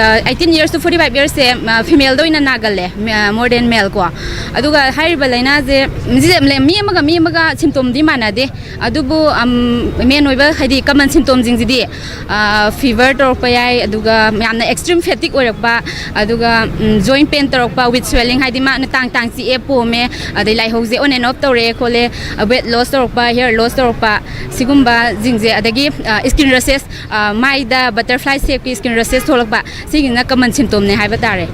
ꯑ, eighteen years to forty five years ꯁꯦ, ꯑ, female ꯗ ꯑꯣꯏꯅ ꯅꯥꯒꯜꯂꯦ, ꯑ, more than male ꯀꯣ꯫ ꯑꯗꯨꯒ ꯍꯥꯏꯔꯤꯕ ꯂꯥꯏꯅꯥꯁꯦ, ꯃꯁꯤꯁꯦ ꯃꯤ ꯑꯃꯒ ꯃꯤ ꯑꯃꯒ symptom ꯗꯤ ꯃꯥꯟꯅꯗꯦ꯫ ꯑꯗꯨꯕꯨ, ꯑꯝ, main ꯑꯣꯏꯕ, ꯍꯥꯏꯗꯤ, common symptom ꯁꯤꯡꯁꯤꯗꯤ, ꯑ, fever ꯇꯧꯔꯛꯄ ꯌꯥꯏ, ꯑꯗꯨꯒ ꯌꯥꯝꯅ extreme fatigue ꯑꯣꯏꯔꯛꯄ, ꯑꯗꯨꯒ, ꯎꯝ, joint pain ꯇꯧꯔꯛꯄ, with swelling, ꯍꯥꯏꯗꯤ ꯃꯥꯅ ꯇꯥꯡ ꯇꯥꯡ ꯆꯤꯛꯑꯦ, ꯄꯣꯝꯃꯦ, ꯑꯗꯩ ꯂꯥꯏꯍꯧꯁꯦ on and off ꯇꯧꯔꯛꯑꯦ ꯈꯣꯠꯂꯦ, ꯑ, weight loss ꯇꯧꯔꯛꯄ, hair loss ꯇꯧꯔꯛꯄ, ꯁꯤꯒꯨꯝꯕꯁꯤꯡꯁꯦ, ꯑꯗꯒꯤ, ꯑ, skin rashes, ꯑ, ꯃꯥꯏꯗ butterfly shape ꯀꯤ skin rashes ꯊꯣꯛꯂꯛꯄ, ꯁꯤꯒꯤꯅ common symptom ꯅꯦ ꯍꯥꯏꯕ ꯇꯥꯔꯦ꯫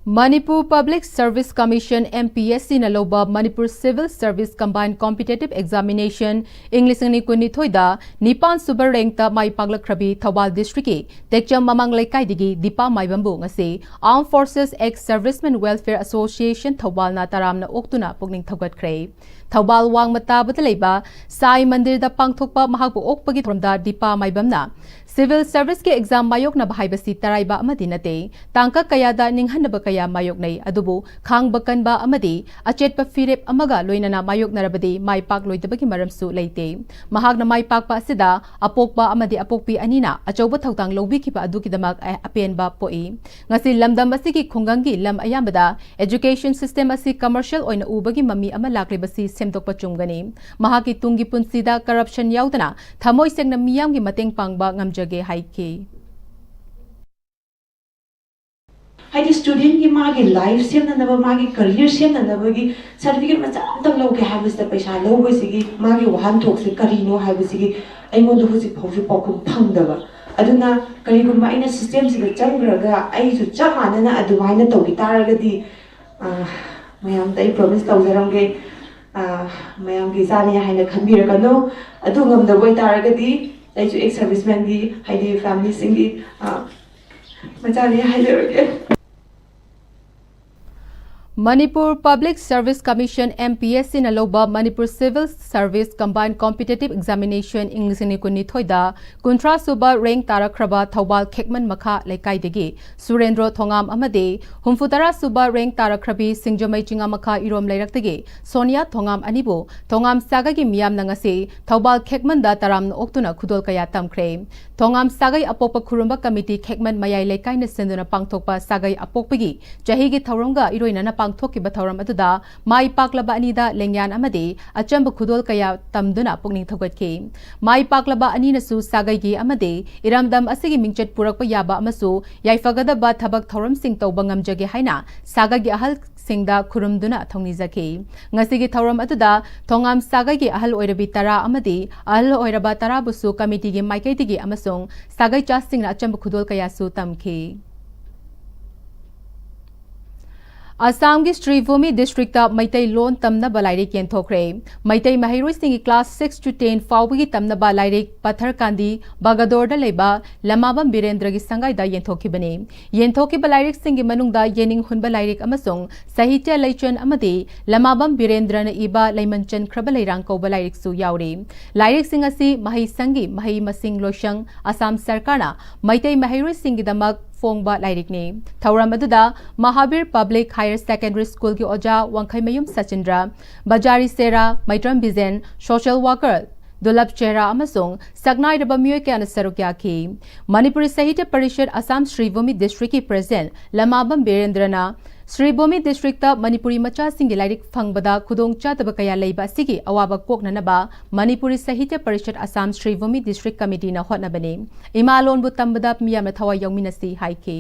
Manipur Public Service Commission, M P S C ꯅ ꯂꯧꯕ Manipur Civil Service Combined Competitive Examination ꯏꯪ ꯂꯤꯁꯤꯡ ꯑꯅꯤ ꯀꯨꯟꯅꯤꯊꯣꯏꯗ ꯅꯤꯄꯥꯟ ꯁꯨꯕ rank ꯇ ꯃꯥꯏ ꯄꯥꯛꯂꯛꯈ꯭ꯔꯕꯤ ꯊꯧꯕꯥꯜ district ꯀꯤ ꯇꯦꯛꯆꯝ ꯃꯃꯥꯡ ꯂꯩꯀꯥꯏꯗꯒꯤ ꯗꯤꯄꯥ ꯃꯥꯏꯕꯝꯕꯨ ꯉꯁꯤ Armed Forces Ex Servicemen Welfare Association ꯊꯧꯕꯥꯜꯅ ꯇꯔꯥꯝꯅ ꯑꯣꯛꯇꯨꯅ ꯄꯨꯛꯅꯤꯡ ꯊꯧꯒꯠꯈ꯭ꯔꯦ꯫ ꯊꯧꯕꯥꯜ ꯋꯥꯡꯃ ꯇꯥꯕꯗ ꯂꯩꯕ ꯁꯥꯏ ꯃꯟꯗꯤꯔꯗ ꯄꯥꯡꯊꯣꯛꯄ ꯃꯍꯥꯛꯄꯨ ꯑꯣꯛꯄꯒꯤ ꯊꯧꯔꯝꯗ ꯗꯤꯄꯥ ꯃꯥꯏꯕꯝꯅ civil service ꯀꯤ exam ꯃꯥꯌꯣꯛꯅꯕ ꯍꯥꯏꯕꯁꯤ ꯇꯔꯥꯏꯕ ꯑꯃꯗꯤ ꯅꯠꯇꯦ꯫ ꯇꯥꯡꯀꯛ ꯀꯌꯥꯗ ꯅꯤꯡꯍꯟꯅꯕ ꯀꯌꯥ ꯃꯥꯌꯣꯛꯅꯩ, ꯑꯗꯨꯕꯨ ꯈꯥꯡꯕ ꯀꯟꯕ ꯑꯃꯗꯤ ꯑꯆꯦꯠꯄ ꯐꯤꯔꯦꯞ ꯑꯃꯒ ꯂꯣꯏꯅꯅ ꯃꯥꯌꯣꯛꯅꯔꯕꯗꯤ ꯃꯥꯏ ꯄꯥꯛꯂꯣꯏꯗꯕꯒꯤ ꯃꯔꯝꯁꯨ ꯂꯩꯇꯦ꯫ ꯃꯍꯥꯛꯅ ꯃꯥꯏ ꯄꯥꯛꯄ ꯑꯁꯤꯗ ꯑꯄꯣꯛꯄ ꯑꯃꯗꯤ ꯑꯄꯣꯛꯄꯤ ꯑꯅꯤꯅ ꯑꯆꯧꯕ ꯊꯧꯗꯥꯡ ꯂꯧꯕꯤꯈꯤꯕ ꯑꯗꯨꯒꯤꯗꯃꯛ ꯑ-, ꯑꯄꯦꯟꯕ ꯄꯣꯛꯏ꯫ ꯉꯁꯤ ꯂꯝꯗꯝ ꯑꯁꯤꯒꯤ ꯈꯨꯡꯒꯪꯒꯤ ꯂꯝ ꯑꯌꯥꯝꯕꯗ education system ꯑꯁꯤ commercial ꯑꯣꯏꯅ ꯎꯕꯒꯤ ꯃꯃꯤ ꯑꯃ ꯂꯥꯛꯂꯤꯕꯁꯤ ꯁꯦꯝꯗꯣꯛꯄ ꯆꯨꯝꯒꯅꯤ꯫ ꯃꯍꯥꯛꯀꯤ ꯇꯨꯡꯒꯤ ꯄꯨꯟꯁꯤꯗ corruption ꯌꯥꯎꯗꯅ ꯊꯃꯣꯏ ꯁꯦꯡꯅ ꯃꯤꯌꯥꯝꯒꯤ ꯃꯇꯦꯡ ꯄꯥꯡꯕ ꯉꯝꯖꯒꯦ ꯍꯥꯏꯈꯤ꯫ ꯍꯥꯏꯗꯤ ꯁ꯭ꯇꯨꯗꯦꯟꯒꯤ ꯃꯥꯒꯤ ꯂꯥꯏꯐ ꯁꯦꯝꯅꯅꯕ, ꯃꯥꯒꯤ ꯀꯔꯤꯌꯔ ꯁꯦꯝꯅꯅꯕꯒꯤ ꯁꯥꯔꯇꯤꯐꯤꯀꯦꯠ ꯃꯆꯥ ꯑꯝꯇꯪ ꯂꯧꯒꯦ ꯍꯥꯏꯕꯁꯤꯗ ꯄꯩꯁꯥ ꯂꯧꯕꯁꯤꯒꯤ ꯃꯥꯒꯤ ꯋꯥꯍꯟꯊꯣꯛꯁꯦ ꯀꯔꯤꯅꯣ ꯍꯥꯏꯕꯁꯤꯒꯤ ꯑꯩꯉꯣꯟꯗ ꯍꯧꯖꯤꯛ ꯐꯥꯎꯁꯨ ꯄꯥꯎꯈꯨꯝ ꯐꯪꯗꯕ꯫ ꯑꯗꯨꯅ ꯀꯔꯤꯒꯨꯝꯕ ꯑꯩꯅ ꯁꯤꯁꯇꯦꯝꯁꯤꯗ ꯆꯪꯈ꯭ꯔꯒ ꯑꯩꯁꯨ ꯆꯞ ꯃꯥꯟꯅꯅ ꯑꯗꯨꯃꯥꯏꯅ ꯇꯧꯈꯤ ꯇꯥꯔꯒꯗꯤ, ꯑ, ꯃꯌꯥꯝꯗ ꯑꯩ ꯄ꯭ꯔꯣꯃꯤꯁ ꯇꯧꯖꯔꯝꯒꯦ, ꯑ, ꯃꯌꯥꯝꯒꯤ ꯏꯆꯥꯅꯦ ꯍꯥꯏꯅ ꯈꯟꯕꯤꯔꯒꯅꯨ꯫ ꯑꯗꯨ ꯉꯝꯗꯕ ꯑꯣꯏꯇꯥꯔꯒꯗꯤ ꯑꯩꯁꯨ ꯑꯦꯛꯁ ꯁꯔꯚꯤꯁꯃꯦꯟꯒꯤ, ꯍꯥꯏꯗꯤ ꯐꯦꯃꯤꯂꯤꯁꯤꯡꯒꯤ, ꯑ, ꯃꯆꯥꯅꯦ ꯍꯥꯏꯖꯔꯒꯦ꯫ Manipur public service commission, M P S C ꯅ ꯂꯧꯕ Manipur civil service combine competitive examination ꯏꯪ ꯂꯤꯁꯤꯡ ꯑꯅꯤ ꯀꯨꯟꯅꯤꯊꯣꯏꯗ ꯀꯨꯟꯊ꯭ꯔꯥ ꯁꯨꯕ ꯔꯦꯡ ꯇꯥꯔꯛꯈ꯭ꯔꯕ ꯊꯧꯕꯥꯜ ꯈꯦꯛꯃꯟ ꯃꯈꯥ ꯂꯩꯀꯥꯏꯗꯒꯤ ꯁꯨꯔꯦꯟꯗ꯭ꯔꯣ ꯊꯣꯉꯥꯝ ꯑꯃꯗꯤ ꯍꯨꯝꯐꯨꯇꯔꯥ ꯁꯨꯕ ꯔꯦꯡ ꯇꯥꯔꯛꯈ꯭ꯔꯕꯤ ꯁꯤꯡꯖꯃꯩ ꯆꯤꯉꯥꯃꯈꯥ ꯏꯔꯣꯝ ꯂꯩꯔꯛꯇꯒꯤ ꯁꯣꯅꯤꯌꯥ ꯊꯣꯉꯥꯝ ꯑꯅꯤꯕꯨ ꯊꯣꯉꯥꯝ ꯁꯥꯒꯩꯒꯤ ꯃꯤꯌꯥꯝꯅ ꯉꯁꯤ ꯊꯧꯕꯥꯜ ꯈꯦꯛꯃꯟꯗ ꯇꯔꯥꯝꯅ ꯑꯣꯛꯇꯨꯅ ꯈꯨꯗꯣꯜ ꯀꯌꯥ ꯇꯝꯈ꯭ꯔꯦ꯫ ꯊꯣꯉꯥꯝ ꯁꯥꯒꯩ ꯑꯄꯣꯛꯄ ꯈꯨꯔꯨꯝꯕ ꯀꯃꯤꯇꯤ ꯈꯦꯛꯃꯟ ꯃꯌꯥꯏ ꯂꯩꯀꯥꯏꯅ ꯁꯤꯟꯗꯨꯅ ꯄꯥꯡꯊꯣꯛꯄ ꯁꯥꯒꯩ ꯑꯄꯣꯛꯄꯒꯤ ꯆꯍꯤꯒꯤ ꯊꯧꯔꯝꯒ ꯏꯔꯣꯏꯅꯅ ꯄꯥꯡꯊꯣꯛꯈꯤꯕ ꯊꯧꯔꯝ ꯑꯗꯨꯗ ꯃꯥꯏ ꯄꯥꯛꯂꯕ ꯑꯅꯤꯗ ꯂꯦꯡꯌꯥꯟ ꯑꯃꯗꯤ ꯑꯆꯝꯕ ꯈꯨꯗꯣꯜ ꯀꯌꯥ ꯇꯝꯗꯨꯅ ꯄꯨꯛꯅꯤꯡ ꯊꯧꯒꯠꯈꯤ꯫ ꯃꯥꯏ ꯄꯥꯛꯂꯕ ꯑꯅꯤꯅꯁꯨ ꯁꯥꯒꯩꯒꯤ ꯑꯃꯗꯤ ꯏꯔꯝꯗꯝ ꯑꯁꯤꯒꯤ ꯃꯤꯡꯆꯠ ꯄꯨꯔꯛꯄ ꯌꯥꯕ ꯑꯃꯁꯨ ꯌꯥꯏꯐꯒꯗꯕ ꯊꯕꯛ ꯊꯧꯔꯝꯁꯤꯡ ꯇꯧꯕ ꯉꯝꯖꯒꯦ ꯍꯥꯏꯅ ꯁꯥꯒꯩꯒꯤ ꯑꯍꯜꯁꯤꯡꯗ ꯈꯨꯔꯨꯝꯗꯨꯅ ꯊꯧꯅꯤꯖꯈꯤ꯫ ꯉꯁꯤꯒꯤ ꯊꯧꯔꯝ ꯑꯗꯨꯗ ꯊꯣꯉꯥꯝ ꯁꯥꯒꯩꯒꯤ ꯑꯍꯜ ꯑꯣꯏꯔꯕꯤ ꯇꯔꯥ ꯑꯃꯗꯤ ꯑꯍꯜ ꯑꯣꯏꯔꯕ ꯇꯔꯥꯕꯨꯁꯨ ꯀꯃꯤꯇꯤꯒꯤ ꯃꯥꯏꯀꯩꯗꯒꯤ ꯑꯃꯁꯨꯡ ꯁꯥꯒꯩ ꯆꯥꯁꯤꯡꯅ ꯑꯆꯝꯕ ꯈꯨꯗꯣꯜ ꯀꯌꯥꯁꯨ ꯇꯝꯈꯤ꯫ ꯑꯁꯥꯝꯒꯤ ꯁ꯭ꯔꯤꯚꯨꯃꯤ ꯗꯤꯁꯇ꯭ꯔꯤꯛꯇ ꯃꯩꯇꯩ ꯂꯣꯟ ꯇꯝꯅꯕ ꯂꯥꯏꯔꯤꯛ ꯌꯦꯟꯊꯣꯛꯈ꯭ꯔꯦ꯫ ꯃꯩꯇꯩ ꯃꯍꯩꯔꯣꯏꯁꯤꯡꯒꯤ class six to ten ꯐꯥꯎꯕꯒꯤ ꯇꯝꯅꯕ ꯂꯥꯏꯔꯤꯛ ꯄꯊꯔꯀꯥꯟꯗꯤ ꯕꯒꯗꯣꯔꯗ ꯂꯩꯕ ꯂꯃꯥꯕꯝ ꯕꯤꯔꯦꯟꯗ꯭ꯔꯒꯤ ꯁꯪꯒꯥꯏꯗ ꯌꯦꯟꯊꯣꯛꯈꯤꯕꯅꯤ꯫ ꯌꯦꯟꯊꯣꯛꯈꯤꯕ ꯂꯥꯏꯔꯤꯛꯁꯤꯡꯒꯤ ꯃꯅꯨꯡꯗ ꯌꯦꯅꯤꯡ ꯍꯨꯟꯕ ꯂꯥꯏꯔꯤꯛ ꯑꯃꯁꯨꯡ ꯁꯥꯍꯤꯇ꯭ꯌ ꯂꯩꯆꯟ ꯑꯃꯗꯤ ꯂꯃꯥꯕꯝ ꯕꯤꯔꯦꯟꯗ꯭ꯔꯅ ꯏꯕ ꯂꯩꯃꯟ ꯆꯟꯈ꯭ꯔꯕ ꯂꯩꯔꯥꯡ ꯀꯧꯕ ꯂꯥꯏꯔꯤꯛꯁꯨ ꯌꯥꯎꯔꯤ꯫ ꯂꯥꯏꯔꯤꯛꯁꯤꯡ ꯑꯁꯤ ꯃꯍꯩꯁꯪꯒꯤ ꯃꯍꯩ ꯃꯁꯤꯡ ꯂꯣꯏꯁꯪ ꯑꯁꯥꯝ ꯁꯔꯀꯥꯔꯅ ꯃꯩꯇꯩ ꯃꯍꯩꯔꯣꯏꯁꯤꯡꯒꯤꯗꯃꯛ ꯐꯣꯡꯕ ꯂꯥꯏꯔꯤꯛꯅꯤ꯫ ꯊꯧꯔꯝ ꯑꯗꯨꯗ ꯃꯍꯥꯕꯤꯔ ꯄꯕ꯭ꯂꯤꯛ ꯍꯥꯌꯔ ꯁꯦꯀꯦꯟꯗꯔꯤ ꯁ꯭ꯀꯨꯜꯒꯤ ꯑꯣꯖꯥ ꯋꯥꯡꯈꯩꯃꯌꯨꯝ ꯁꯆꯤꯟꯗ꯭ꯔ, ꯕꯖꯥꯔꯤ ꯁꯦꯔꯥ, ꯃꯩꯇ꯭ꯔꯝ ꯕꯤꯖꯦꯟ, ꯁꯣꯁꯤꯌꯦꯜ ꯋꯥꯔꯀꯔ ꯗꯨꯂꯞ ꯆꯦꯍꯔꯥ ꯑꯃꯁꯨꯡ ꯁꯛꯅꯥꯏꯔꯕ ꯃꯤꯑꯣꯏ ꯀꯌꯥꯅ ꯁꯔꯨꯛ ꯌꯥꯈꯤ꯫ ꯃꯅꯤꯄꯨꯔꯤ ꯁꯥꯍꯤꯇ꯭ꯌ ꯄꯔꯤꯁꯠ ꯑꯁꯥꯝ ꯁ꯭ꯔꯤꯚꯨꯃꯤ ꯗꯤꯁꯇ꯭ꯔꯤꯛꯀꯤ ꯄ꯭ꯔꯦꯁꯤꯗꯦꯟꯠ ꯂꯃꯥꯕꯝ ꯕꯤꯔꯦꯟꯗ꯭ꯔꯅ ꯁ꯭ꯔꯤꯚꯨꯃꯤ ꯗꯤꯁꯇ꯭ꯔꯤꯛꯇ ꯃꯅꯤꯄꯨꯔꯤ ꯃꯆꯥꯁꯤꯡꯒꯤ ꯂꯥꯏꯔꯤꯛ ꯐꯪꯕꯗ ꯈꯨꯗꯣꯡꯆꯥꯗꯕ ꯀꯌꯥ ꯂꯩꯕ ꯑꯁꯤꯒꯤ ꯑꯋꯥꯕ ꯀꯣꯛꯅꯅꯕ ꯃꯅꯤꯄꯨꯔꯤ ꯁꯥꯍꯤꯇ꯭ꯌ ꯄꯔꯤꯁꯠ ꯑꯁꯥꯝ ꯁ꯭ꯔꯤꯚꯨꯃꯤ ꯗꯤꯁꯇ꯭ꯔꯤꯛ ꯀꯃꯤꯇꯤꯅ ꯍꯣꯠꯅꯕꯅꯤ꯫ ꯏꯃꯥ ꯂꯣꯟꯕꯨ ꯇꯝꯕꯗ ꯃꯤꯌꯥꯝꯅ ꯊꯋꯥꯏ ꯌꯥꯎꯃꯤꯟꯅꯁꯤ ꯍꯥꯏꯈꯤ꯫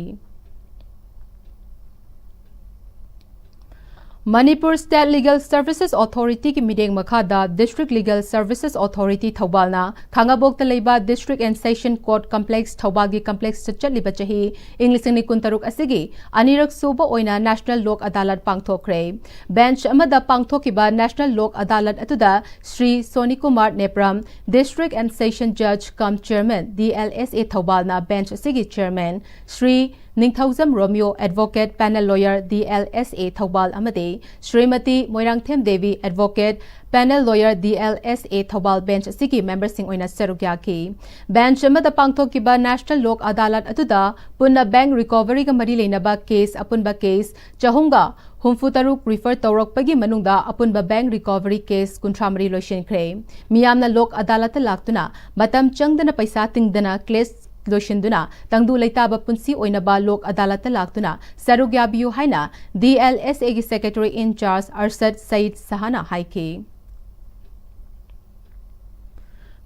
Manipur State Legal Services Authority ꯒꯤ ꯃꯤꯠꯌꯦꯡ ꯃꯈꯥꯗ District Legal Services Authority ꯊꯧꯕꯥꯜꯅ ꯈꯥꯉꯕꯣꯛꯇ ꯂꯩꯕ District and Session Court Complex ꯊꯧꯕꯥꯜꯒꯤ complexꯇ ꯆꯠꯂꯤꯕ ꯆꯍꯤ ꯏꯪ ꯂꯤꯁꯤꯡ ꯑꯅꯤ ꯀꯨꯟꯇꯔꯨꯛ ꯑꯁꯤꯒꯤ ꯑꯅꯤꯔꯛ ꯁꯨꯕ ꯑꯣꯏꯅ National Loc Adalat ꯄꯥꯡꯊꯣꯛꯈ꯭ꯔꯦ꯫ Bench ꯑꯃꯗ ꯄꯥꯡꯊꯣꯛꯈꯤꯕ National Loc Adalat ꯑꯗꯨꯗ Shri Soni Kumar Nepram, District and Session Judge cum Chairman, D L S A ꯊꯧꯕꯥꯜꯅ bench ꯑꯁꯤꯒꯤ Chairman, Shri Ningthoujam Romeo, Advocate Panel Lawyer, D L S A Thoubal ꯑꯃꯗꯤ Shrimati Moirangthem Devi, Advocate Panel Lawyer, D L S A Thoubal bench ꯑꯁꯤꯒꯤ memberꯁꯤꯡ ꯑꯣꯏꯅ ꯁꯔꯨꯛ ꯌꯥꯈꯤ꯫ Bench ꯑꯃꯗ ꯄꯥꯡꯊꯣꯛꯈꯤꯕ National Loc Adalat ꯑꯗꯨꯗ ꯄꯨꯟꯅ bank recoveryꯒ ꯃꯔꯤ ꯂꯩꯅꯕ case ꯑꯄꯨꯟꯕ case ꯆꯍꯨꯝꯒ ꯍꯨꯝꯐꯨ ꯇꯔꯨꯛ refer ꯇꯧꯔꯛꯄꯒꯤ ꯃꯅꯨꯡꯗ ꯑꯄꯨꯟꯕ bank recovery case ꯀꯨꯟꯊ꯭ꯔꯥ ꯃꯔꯤ ꯂꯣꯏꯁꯤꯟꯈ꯭ꯔꯦ꯫ ꯃꯤꯌꯥꯝꯅ Loc Adalatꯇ ꯂꯥꯛꯇꯨꯅ ꯃꯇꯝ ꯆꯪꯗꯅ ꯄꯩꯁꯥ ꯇꯤꯡꯗꯅ case ꯂꯣꯏꯁꯤꯟꯗꯨꯅ ꯇꯪꯗꯨ ꯂꯩꯇꯥꯕ ꯄꯨꯟꯁꯤ ꯑꯣꯏꯅꯕ Loc Adalatꯇ ꯂꯥꯛꯇꯨꯅ ꯁꯔꯨꯛ ꯌꯥꯕꯤꯌꯨ ꯍꯥꯏꯅ D L S Aꯒꯤ Secretary in Charge Arshad Saeed Shahꯅ ꯍꯥꯏꯈꯤ꯫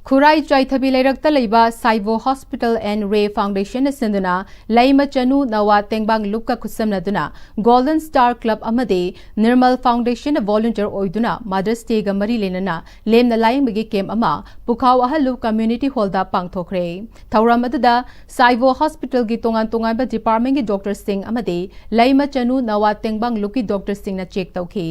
ꯈꯨꯔꯥꯏ ꯆꯥꯏꯊꯕꯤ ꯂꯩꯔꯛꯇ ꯂꯩꯕ Saivo Hospital and Ray Foundationꯅ ꯁꯤꯟꯗꯨꯅ ꯂꯩꯃ ꯆꯅꯨ ꯅꯋꯥ ꯇꯦꯡꯕꯥꯡ ꯂꯨꯞꯀ ꯈꯨꯠꯁꯝꯅꯗꯨꯅ Golden Star Club ꯑꯃꯗꯤ Nirmal Foundationꯅ volunteer ꯑꯣꯏꯗꯨꯅ Mother's Dayꯒ ꯃꯔꯤ ꯂꯩꯅꯅ ꯂꯦꯝꯅ ꯂꯥꯌꯦꯡꯕꯒꯤ camp ꯑꯃ ꯄꯨꯈꯥꯎ ꯑꯍꯜ ꯂꯨꯞ Community Hallꯗ ꯄꯥꯡꯊꯣꯛꯈ꯭ꯔꯦ꯫ ꯊꯧꯔꯝ ꯑꯗꯨꯗ Saivo Hospitalꯒꯤ ꯇꯣꯉꯥꯟ ꯇꯣꯉꯥꯟꯕ departmentꯀꯤ doctorꯁꯤꯡ ꯑꯃꯗꯤ ꯂꯩꯃ ꯆꯅꯨ ꯅꯋꯥ ꯇꯦꯡꯕꯥꯡ ꯂꯨꯞꯀꯤ doctorꯁꯤꯡꯅ check ꯇꯧꯈꯤ꯫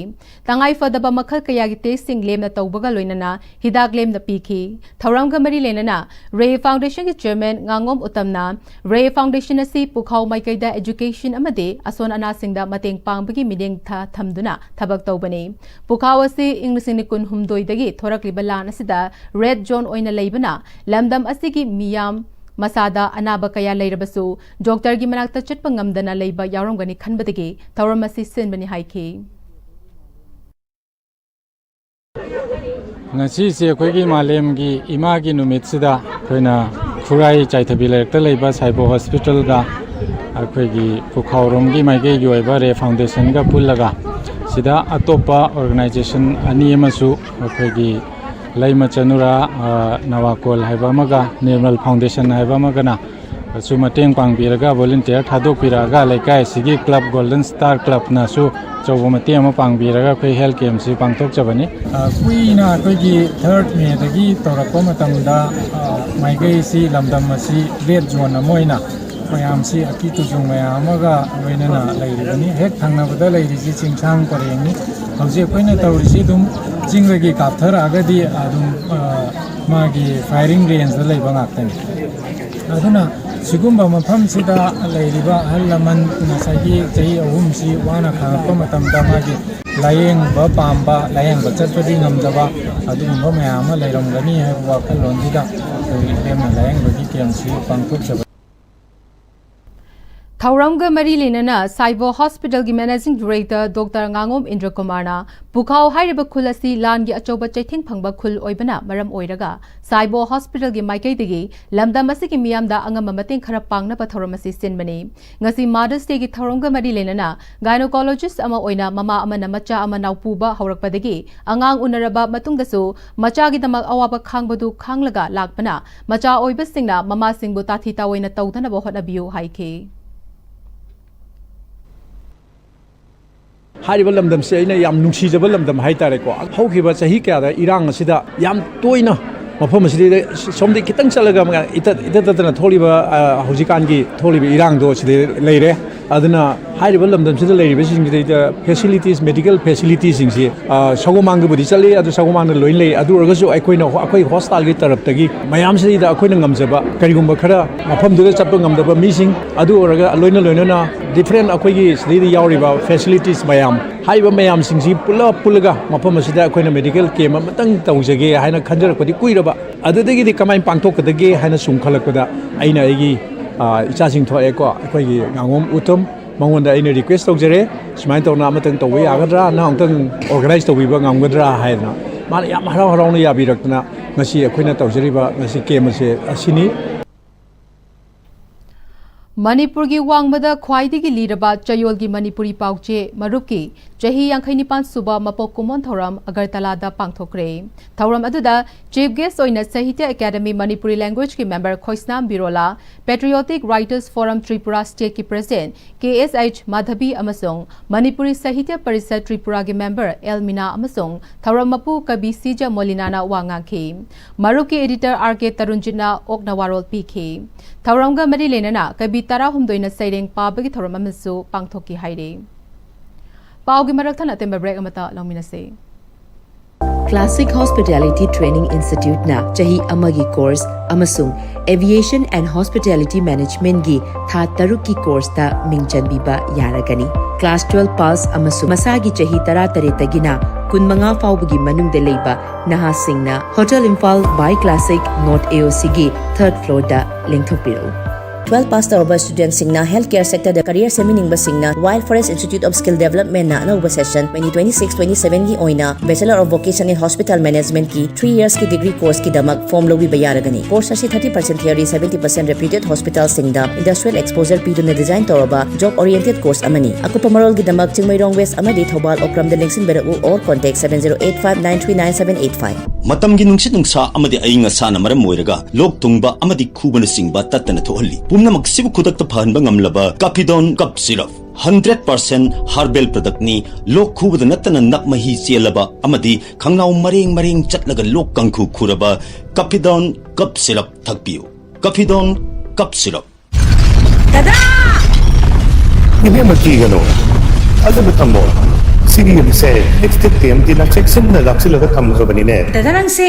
ꯇꯉꯥꯏ ꯐꯗꯕ ꯃꯈꯜ ꯀꯌꯥꯒꯤ testꯁꯤꯡ ꯂꯦꯝꯅ ꯇꯧꯕꯒ ꯂꯣꯏꯅꯅ ꯍꯤꯗꯥꯛ ꯂꯦꯝꯅ ꯄꯤꯈꯤ꯫ ꯊꯧꯔꯝꯒ ꯃꯔꯤ ꯂꯩꯅꯅ Ray Foundationꯒꯤ Chairman ꯉꯥꯉꯣꯝ ꯎꯇꯝꯅ Ray Foundation ꯑꯁꯤ ꯄꯨꯈꯥꯎ ꯃꯥꯏꯀꯩꯗ education ꯑꯃꯗꯤ ꯑꯁꯣꯟ ꯑꯅꯥꯁꯤꯡꯗ ꯃꯇꯦꯡ ꯄꯥꯡꯕꯒꯤ ꯃꯤꯠꯌꯦꯡ ꯊ-, ꯊꯝꯗꯨꯅ ꯊꯕꯛ ꯇꯧꯕꯅꯤ꯫ ꯄꯨꯈꯥꯎ ꯑꯁꯤ ꯏꯪ ꯂꯤꯁꯤꯡ ꯑꯅꯤ ꯀꯨꯟꯍꯨꯝꯗꯣꯏꯗꯒꯤ ꯊꯣꯔꯛꯂꯤꯕ ꯂꯥꯟ ꯑꯁꯤꯗ red zone ꯑꯣꯏꯅ ꯂꯩꯕꯅ ꯂꯝꯗꯝ ꯑꯁꯤꯒꯤ ꯃꯤꯌꯥꯝ ꯃꯁꯥꯗ ꯑꯅꯥꯕ ꯀꯌꯥ ꯂꯩꯔꯕꯁꯨ doctorꯒꯤ ꯃꯅꯥꯛꯇ ꯆꯠꯄ ꯉꯝꯗꯅ ꯂꯩꯕ ꯌꯥꯎꯔꯝꯒꯅꯤ ꯈꯟꯕꯗꯒꯤ ꯊꯧꯔꯝ ꯑꯁꯤ ꯁꯤꯟꯕꯅꯤ ꯍꯥꯏꯈꯤ꯫ ꯉꯁꯤꯁꯦ ꯑꯩꯈꯣꯏꯒꯤ ꯃꯥꯂꯦꯝꯒꯤ ꯏꯃꯥꯒꯤ ꯅꯨꯃꯤꯠꯁꯤꯗ ꯑꯩꯈꯣꯏꯅ ꯈꯨꯔꯥꯏ ꯆꯥꯏꯊꯕꯤ ꯂꯩꯔꯛꯇ ꯂꯩꯕ Saivo Hospitalꯒ ꯑꯩꯈꯣꯏꯒꯤ ꯄꯨꯈꯥꯎꯔꯣꯝꯒꯤ ꯃꯥꯏꯀꯩꯒꯤ ꯑꯣꯏꯕ Ray Foundationꯒ ꯄꯨꯜꯂꯒ ꯁꯤꯗ ꯑꯇꯣꯞꯄ organization ꯑꯅꯤ ꯑꯃꯁꯨ ꯑꯩꯈꯣꯏꯒꯤ ꯂꯩꯃ ꯆꯅꯨꯔꯥ, ꯑ, ꯅꯋꯥꯀꯣꯜ ꯍꯥꯏꯕ ꯑꯃꯒ Nirmal Foundation ꯍꯥꯏꯕ ꯑꯃꯒꯅ ꯁꯨ ꯃꯇꯦꯡ ꯄꯥꯡꯕꯤꯔꯒ, ꯚꯣꯂꯨꯟꯇꯤꯌꯔ ꯊꯥꯗꯣꯛꯄꯤꯔꯛꯑꯒ, ꯂꯩꯀꯥꯏꯁꯤꯒꯤ ꯀ꯭ꯂꯕ ꯒꯣꯜꯗꯟ ꯁ꯭ꯇꯥꯔ ꯀ꯭ꯂꯕꯅꯁꯨ ꯑꯆꯧꯕ ꯃꯇꯦꯡ ꯑꯃ ꯄꯥꯡꯕꯤꯔꯒ ꯑꯩꯈꯣꯏ ꯍꯦꯜꯊ ꯀꯦꯝꯞꯁꯤ ꯄꯥꯡꯊꯣꯛꯆꯕꯅꯤ꯫ ꯑ, ꯀꯨꯏꯅ ꯑꯩꯈꯣꯏꯒꯤ ꯊꯥꯔꯠ ꯃꯦꯗꯒꯤ ꯇꯧꯔꯛꯄ ꯃꯇꯝꯗ, ꯑ, ꯃꯥꯏꯀꯩꯁꯤ, ꯂꯝꯗꯝ ꯑꯁꯤ ꯔꯦꯗ ꯖꯣꯟ ꯑꯃ ꯑꯣꯏꯅ ꯃꯌꯥꯝꯁꯤ, ꯑꯀꯤ ꯇꯨꯖꯨꯡ ꯃꯌꯥꯝ ꯑꯃꯒ ꯂꯣꯏꯅꯅ ꯂꯩꯔꯤꯕꯅꯤ꯫ ꯍꯦꯛ ꯊꯪꯅꯕꯗ ꯂꯩꯔꯤꯁꯤ ꯆꯤꯡꯁꯥꯡ ꯄꯔꯦꯡꯅꯤ꯫ ꯍꯧꯖꯤꯛ ꯑꯩꯈꯣꯏꯅ ꯇꯧꯔꯤꯁꯤ ꯑꯗꯨꯝ ꯆꯤꯡꯗꯒꯤ ꯀꯥꯞꯊꯔꯛꯑꯒꯗꯤ ꯑꯗꯨꯝ, ꯑ, ꯃꯥꯒꯤ ꯐꯥꯏꯌꯔꯤꯡ ꯔꯦꯟꯖꯇ ꯂꯩꯕ ꯉꯥꯛꯇꯅꯤ꯫ ꯑꯗꯨꯅ ꯁꯤꯒꯨꯝꯕ ꯃꯐꯝꯁꯤꯗ ꯂꯩꯔꯤꯕ ꯑꯍꯜ ꯂꯃꯟ, ꯉꯁꯥꯏꯒꯤ ꯆꯍꯤ ꯑꯍꯨꯝꯁꯤ ꯋꯥꯅ ꯈꯥꯡꯉꯛꯄ ꯃꯇꯝꯗ ꯃꯥꯒꯤ ꯂꯥꯌꯦꯡꯕ ꯄꯥꯝꯕ, ꯂꯥꯌꯦꯡꯕ ꯆꯠꯄꯗꯤ ꯉꯝꯗꯕ, ꯑꯗꯨꯒꯨꯝꯕ ꯃꯌꯥꯝ ꯑꯃ ꯂꯩꯔꯝꯒꯅꯤ ꯍꯥꯏꯕ ꯋꯥꯈꯜꯂꯣꯟꯁꯤꯗ ꯑꯩꯈꯣꯏ ꯂꯦꯝꯅ ꯂꯥꯌꯦꯡꯕꯒꯤ ꯀꯦꯝꯁꯤ ꯄꯥꯡꯊꯣꯛꯆꯕ꯫ ꯊꯧꯔꯝꯒ ꯃꯔꯤ ꯂꯩꯅꯅ ꯁꯥꯏꯕꯣ ꯍꯣꯁꯄꯤꯇꯥꯜꯒꯤ ꯃꯦꯅꯦꯖꯤꯡ ꯗꯤꯔꯦꯛꯇꯔ ꯗꯣꯛꯇꯔ ꯉꯥꯉꯣꯝ ꯏꯟꯗ꯭ꯔꯀꯨꯃꯥꯔꯅ ꯄꯨꯈꯥꯎ ꯍꯥꯏꯔꯤꯕ ꯈꯨꯜ ꯑꯁꯤ ꯂꯥꯟꯒꯤ ꯑꯆꯧꯕ ꯆꯩꯊꯦꯡ ꯐꯪꯕ ꯈꯨꯜ ꯑꯣꯏꯕꯅ ꯃꯔꯝ ꯑꯣꯏꯔꯒ ꯁꯥꯏꯕꯣ ꯍꯣꯁꯄꯤꯇꯥꯜꯒꯤ ꯃꯥꯏꯀꯩꯗꯒꯤ ꯂꯝꯗꯝ ꯑꯁꯤꯒꯤ ꯃꯤꯌꯥꯝꯗ ꯑꯉꯝꯕ ꯃꯇꯦꯡ ꯈꯔ ꯄꯥꯡꯅꯕ ꯊꯧꯔꯝ ꯑꯁꯤ ꯁꯤꯟꯕꯅꯤ꯫ ꯉꯁꯤ ꯃꯥꯗꯔꯁ ꯗꯦꯒꯤ ꯊꯧꯔꯝꯒ ꯃꯔꯤ ꯂꯩꯅꯅ ꯒꯥꯏꯅꯣꯀꯣꯂꯣꯖꯤꯁ ꯑꯃ ꯑꯣꯏꯅ ꯃꯃꯥ ꯑꯃꯅ ꯃꯆꯥ ꯑꯃ ꯅꯥꯎꯄꯨꯕ ꯍꯧꯔꯛꯄꯗꯒꯤ ꯑꯉꯥꯡ ꯎꯅꯔꯕ ꯃꯇꯨꯡꯗꯁꯨ ꯃꯆꯥꯒꯤꯗꯃꯛ ꯑꯋꯥꯕ ꯈꯥꯡꯕꯗꯨ ꯈꯥꯡꯂꯒ ꯂꯥꯛꯄꯅ ꯃꯆꯥ ꯑꯣꯏꯕꯁꯤꯡꯅ ꯃꯃꯥꯁꯤꯡꯕꯨ ꯇꯥꯊꯤ ꯇꯥꯑꯣꯏꯅ ꯇꯧꯗꯅꯕ ꯍꯣꯠꯅꯕꯤꯌꯨ ꯍꯥꯏꯈꯤ꯫ ꯍꯥꯏꯔꯤꯕ ꯂꯝꯗꯝꯁꯦ ꯑꯩꯅ ꯌꯥꯝ ꯅꯨꯡꯁꯤꯖꯕ ꯂꯝꯗꯝ ꯍꯥꯏꯇꯥꯔꯦꯀꯣ꯫ ꯍꯧꯈꯤꯕ ꯆꯍꯤ ꯀꯌꯥꯗ ꯏꯔꯥꯡ ꯑꯁꯤꯗ ꯌꯥꯝ ꯇꯣꯏꯅ ꯃꯐꯝ ꯑꯁꯤꯗ ꯁꯣꯝꯗꯒꯤ ꯈꯤꯇꯪ ꯆꯠꯂꯒ ꯏꯇꯠ, ꯏꯇꯠ ꯇꯠꯇꯅ ꯊꯣꯛꯂꯤꯕ, ꯑ, ꯍꯧꯖꯤꯛꯀꯥꯟꯒꯤ ꯊꯣꯛꯂꯤꯕ ꯏꯔꯥꯡꯗꯣ ꯁꯤꯗ ꯂꯩꯔꯦ꯫ ꯑꯗꯨꯅ ꯍꯥꯏꯔꯤꯕ ꯂꯝꯗꯝꯁꯤꯗ ꯂꯩꯔꯤꯕꯁꯤꯡꯁꯤꯗꯩꯗ ꯐꯦꯁꯤꯂꯤꯇꯤꯁ, ꯃꯦꯗꯤꯀꯦꯜ ꯐꯦꯁꯤꯂꯤꯇꯤꯁꯤꯡꯁꯤ, ꯑ, ꯁꯒꯣꯃꯥꯡꯗꯕꯨꯗꯤ ꯆꯠꯂꯤ, ꯑꯗꯨ ꯁꯒꯣꯃꯥꯡꯗ ꯂꯣꯏꯅ ꯂꯩ꯫ ꯑꯗꯨ ꯑꯣꯏꯔꯒꯁꯨ ꯑꯩꯈꯣꯏꯅ, ꯑꯩꯈꯣꯏ ꯍꯣꯁꯄꯤꯇꯥꯜꯒꯤ ꯇꯔꯞꯇꯒꯤ ꯃꯌꯥꯝꯁꯤꯗꯩꯗ ꯑꯩꯈꯣꯏꯅ ꯉꯝꯖꯕ, ꯀꯔꯤꯒꯨꯝꯕ ꯈꯔ ꯃꯐꯝꯗꯨꯗ ꯆꯠꯄ ꯉꯝꯗꯕ ꯃꯤꯁꯤꯡ, ꯑꯗꯨ ꯑꯣꯏꯔꯒ ꯂꯣꯏꯅ ꯂꯣꯏꯅꯅ ꯗꯤꯐ꯭ꯔꯦꯟ ꯑꯩꯈꯣꯏꯒꯤ ꯁꯤꯗꯩꯗ ꯌꯥꯎꯔꯤꯕ ꯐꯦꯁꯤꯂꯤꯇꯤꯁ ꯃꯌꯥꯝ, ꯍꯥꯏꯔꯤꯕ ꯃꯌꯥꯝꯁꯤꯡꯁꯤ ꯄꯨꯜꯂꯞ ꯄꯨꯜꯂꯒ ꯃꯐꯝ ꯑꯁꯤꯗ ꯑꯩꯈꯣꯏꯅ ꯃꯦꯗꯤꯀꯦꯜ ꯀꯦꯝ ꯑꯃꯇꯪ ꯇꯧꯖꯒꯦ ꯍꯥꯏꯅ ꯈꯟꯖꯔꯛꯄꯗꯤ ꯀꯨꯏꯔꯕ꯫ ꯑꯗꯨꯗꯒꯤꯗꯤ ꯀꯃꯥꯏꯅ ꯄꯥꯡꯊꯣꯛꯀꯗꯒꯦ ꯍꯥꯏꯅ ꯁꯨꯝ ꯈꯜꯂꯛꯄꯗ ꯑꯩꯅ ꯑꯩꯒꯤ, ꯑ, ꯏꯆꯥꯁꯤꯡ ꯊꯣꯛꯑꯦꯀꯣ, ꯑꯩꯈꯣꯏꯒꯤ ꯉꯥꯉꯣꯝ ꯎꯇꯝ, ꯃꯉꯣꯟꯗ ꯑꯩꯅ ꯔꯤꯀ꯭ꯋꯦꯁ ꯇꯧꯖꯔꯦ, ꯁꯨꯃꯥꯏꯅ ꯇꯧꯅ ꯑꯃꯇꯪ ꯇꯧꯕ ꯌꯥꯒꯗ꯭ꯔꯥ, ꯅꯪ ꯑꯃꯨꯛꯇꯪ ꯑꯣꯔꯒꯅꯥꯏꯖ ꯇꯧꯕꯤꯕ ꯉꯝꯒꯗ꯭ꯔꯥ ꯍꯥꯏꯗꯅ꯫ ꯃꯥꯅ ꯌꯥꯝ ꯍꯔꯥꯎ ꯍꯔꯥꯎꯅ ꯌꯥꯕꯤꯔꯛꯇꯅ ꯉꯁꯤ ꯑꯩꯈꯣꯏꯅ ꯇꯧꯖꯔꯤꯕ ꯉꯁꯤ ꯀꯦꯝ ꯑꯁꯦ ꯑꯁꯤꯅꯤ꯫ ꯃꯅꯤꯄꯨꯔꯒꯤ ꯋꯥꯡꯃꯗ ꯈ꯭ꯋꯥꯏꯗꯒꯤ ꯂꯤꯔꯕ ꯆꯌꯣꯜꯒꯤ ꯃꯅꯤꯄꯨꯔꯤ ꯄꯥꯎꯆꯦ ꯃꯔꯨꯞꯀꯤ ꯆꯍꯤ ꯌꯥꯡꯈꯩ ꯅꯤꯄꯥꯟ ꯁꯨꯕ ꯃꯄꯣꯛ ꯀꯨꯝꯑꯣꯟ ꯊꯧꯔꯝ ꯑꯒꯔꯇꯂꯥꯗ ꯄꯥꯡꯊꯣꯛꯈ꯭ꯔꯦ꯫ ꯊꯧꯔꯝ ꯑꯗꯨꯗ Chief Guest ꯑꯣꯏꯅ ꯁꯥꯍꯤꯇ꯭ꯌ ꯑꯦꯀꯥꯗꯃꯤ ꯃꯅꯤꯄꯨꯔꯤ ꯂꯦꯡꯒ꯭ꯋꯦꯖꯀꯤ member Khoisnam Birola, Patriotic Writers Forum Tripura ꯁ꯭ꯇꯦꯠꯀꯤ president K S H Madhabi ꯑꯃꯁꯨꯡ ꯃꯅꯤꯄꯨꯔꯤ ꯁꯥꯍꯤꯇ꯭ꯌ ꯄꯔꯤꯁꯠ ꯇ꯭ꯔꯤꯄꯨꯔꯥꯒꯤ ꯃꯦꯝꯕꯔ ꯑꯦꯜ ꯃꯤꯅꯥ ꯑꯃꯁꯨꯡ ꯊꯧꯔꯝ ꯃꯄꯨ ꯀꯕꯤ ꯁꯤꯖ ꯃꯣꯂꯤꯅꯥꯅ ꯋꯥ ꯉꯥꯡꯈꯤ꯫ ꯃꯔꯨꯞꯀꯤ ꯑꯦꯗꯤꯇꯔ ꯑꯥꯔ ꯀꯦ ꯇꯔꯨꯟꯖꯤꯠꯅ ꯑꯣꯛꯅ ꯋꯥꯔꯣꯜ ꯄꯤꯈꯤ꯫ ꯊꯧꯔꯝꯒ ꯃꯔꯤ ꯂꯩꯅꯅ ꯀꯕꯤ ꯇꯔꯥꯍꯨꯝꯗꯣꯏꯅ ꯁꯩꯔꯦꯡ ꯄꯥꯕꯒꯤ ꯊꯧꯔꯝ ꯑꯃꯁꯨ ꯄꯥꯡꯊꯣꯛꯈꯤ ꯍꯥꯏꯔꯤ꯫ ꯄꯥꯎꯒꯤ ꯃꯔꯛ ꯊꯠꯅ ꯑꯇꯦꯟꯕ ꯕ꯭ꯔꯦꯛ ꯑꯃꯠꯇ ꯂꯧꯃꯤꯟꯅꯁꯤ꯫ Classic Hospitality Training Instituteꯅ ꯆꯍꯤ ꯑꯃꯒꯤ ꯀꯣꯔꯁ ꯑꯃꯁꯨꯡ Aviation and Hospitality Managementꯒꯤ ꯊꯥ ꯇꯔꯨꯛꯀꯤ ꯀꯣꯔꯁꯇ ꯃꯤꯡ ꯆꯟꯕꯤꯕ ꯌꯥꯔꯒꯅꯤ꯫ ꯀ꯭ꯂꯥꯁ ꯇ꯭ꯋꯦꯜꯐ ꯄꯥꯁ ꯑꯃꯁꯨꯡ ꯃꯁꯥꯒꯤ ꯆꯍꯤ ꯇꯔꯥꯇꯔꯦꯠꯇꯒꯤꯅ ꯀꯨꯟꯃꯉꯥ ꯐꯥꯎꯕꯒꯤ ꯃꯅꯨꯡꯗ ꯂꯩꯕ ꯅꯍꯥꯁꯤꯡꯅ Hotel Imphal by Classic North AOCꯒꯤ ꯊꯔꯗ ꯐ꯭ꯂꯣꯔꯗ ꯂꯦꯡꯊꯣꯛꯄꯤꯔꯛꯎ꯫ ꯇ꯭ꯋꯦꯜꯐ ꯄꯥꯁ ꯇꯧꯔꯕ ꯁ꯭ꯇꯨꯗꯦꯟꯠꯁꯤꯡꯅ ꯍꯦꯜꯊ ꯀꯦꯌꯔ ꯁꯦꯛꯇꯔꯗ ꯀꯦꯔꯤꯌꯔ ꯁꯦꯝꯕꯤꯅꯤꯡꯕꯁꯤꯡꯅ Wild Forest Institute of Skill Developmentꯅ ꯑꯅꯧꯕ ꯁꯦꯁꯟ twenty twenty-six twenty-sevenꯒꯤ ꯑꯣꯏꯅ Bachelor of Vocation in Hospital Managementꯀꯤ three yearsꯀꯤ degree courseꯀꯤꯗꯃꯛ ꯐꯣꯔꯝ ꯂꯧꯕꯤꯕ ꯌꯥꯔꯒꯅꯤ꯫ ꯀꯣꯔꯁ ꯑꯁꯤ thirty percent theory, seventy percent reputed hospitalꯁꯤꯡꯗ industrial exposure ꯄꯤꯗꯨꯅ design ꯇꯧꯔꯕ job oriented course ꯑꯃꯅꯤ꯫ ꯑꯀꯨꯞꯄ ꯃꯔꯣꯜꯒꯤꯗꯃꯛ ꯆꯤꯡꯃꯩꯔꯣꯡ West ꯑꯃꯗꯤ Thoubal ꯑꯣꯀ꯭ꯔꯝꯗ ꯂꯦꯡꯁꯤꯟꯕꯤꯔꯛꯎ or contact seven zero eight five nine three nine seven eight five꯫ ꯃꯇꯝꯒꯤ ꯅꯨꯡꯁꯤꯠ ꯅꯨꯡꯁꯥ ꯑꯃꯗꯤ ꯑꯏꯪ ꯑꯁꯥꯅ ꯃꯔꯝ ꯑꯣꯏꯔꯒ ꯂꯣꯛ ꯊꯨꯡꯕ ꯑꯃꯗꯤ ꯈꯨꯕꯅꯆꯤꯡꯕ ꯇꯠꯇꯅ ꯊꯣꯛꯍꯜꯂꯤ꯫ ꯄꯨꯝꯅꯃꯛꯁꯤꯕꯨ ꯈꯨꯗꯛꯇ ꯐꯍꯟꯕ ꯉꯝꯂꯕ Capidone Cough Syrup, hundred percent herbal productꯅꯤ꯫ ꯂꯣꯛ ꯈꯨꯕꯗ ꯅꯠꯇꯅ ꯅꯞ ꯃꯍꯤ ꯆꯦꯜꯂꯕ ꯑꯃꯗꯤ ꯈꯪꯅꯥꯎ ꯃꯔꯦꯡ ꯃꯔꯦꯡ ꯆꯠꯂꯒ ꯂꯣꯛ ꯀꯥꯡꯈꯨ ꯈꯨꯔꯕ Capidone Cough Syrup ꯊꯛꯄꯤꯌꯨ꯫ Capidone Cough Syrup꯫ ꯗꯗꯥ! ꯏꯕꯦꯝꯃ, ꯀꯤꯒꯅꯨ꯫ ꯑꯗꯨꯕꯨ ꯇꯝꯃꯣ, ꯁꯤꯒꯤ ꯌꯨꯝꯁꯦ ꯑꯦꯛꯁꯇꯤꯛ ꯇꯤ ꯑꯦꯝ ꯇꯤꯅ ꯆꯦꯛꯁꯤꯟꯅ ꯂꯥꯛꯁꯤꯜꯂꯒ ꯊꯝꯈ꯭ꯔꯕꯅꯤꯅꯦ꯫ ꯗꯗꯥ, ꯅꯪꯁꯦ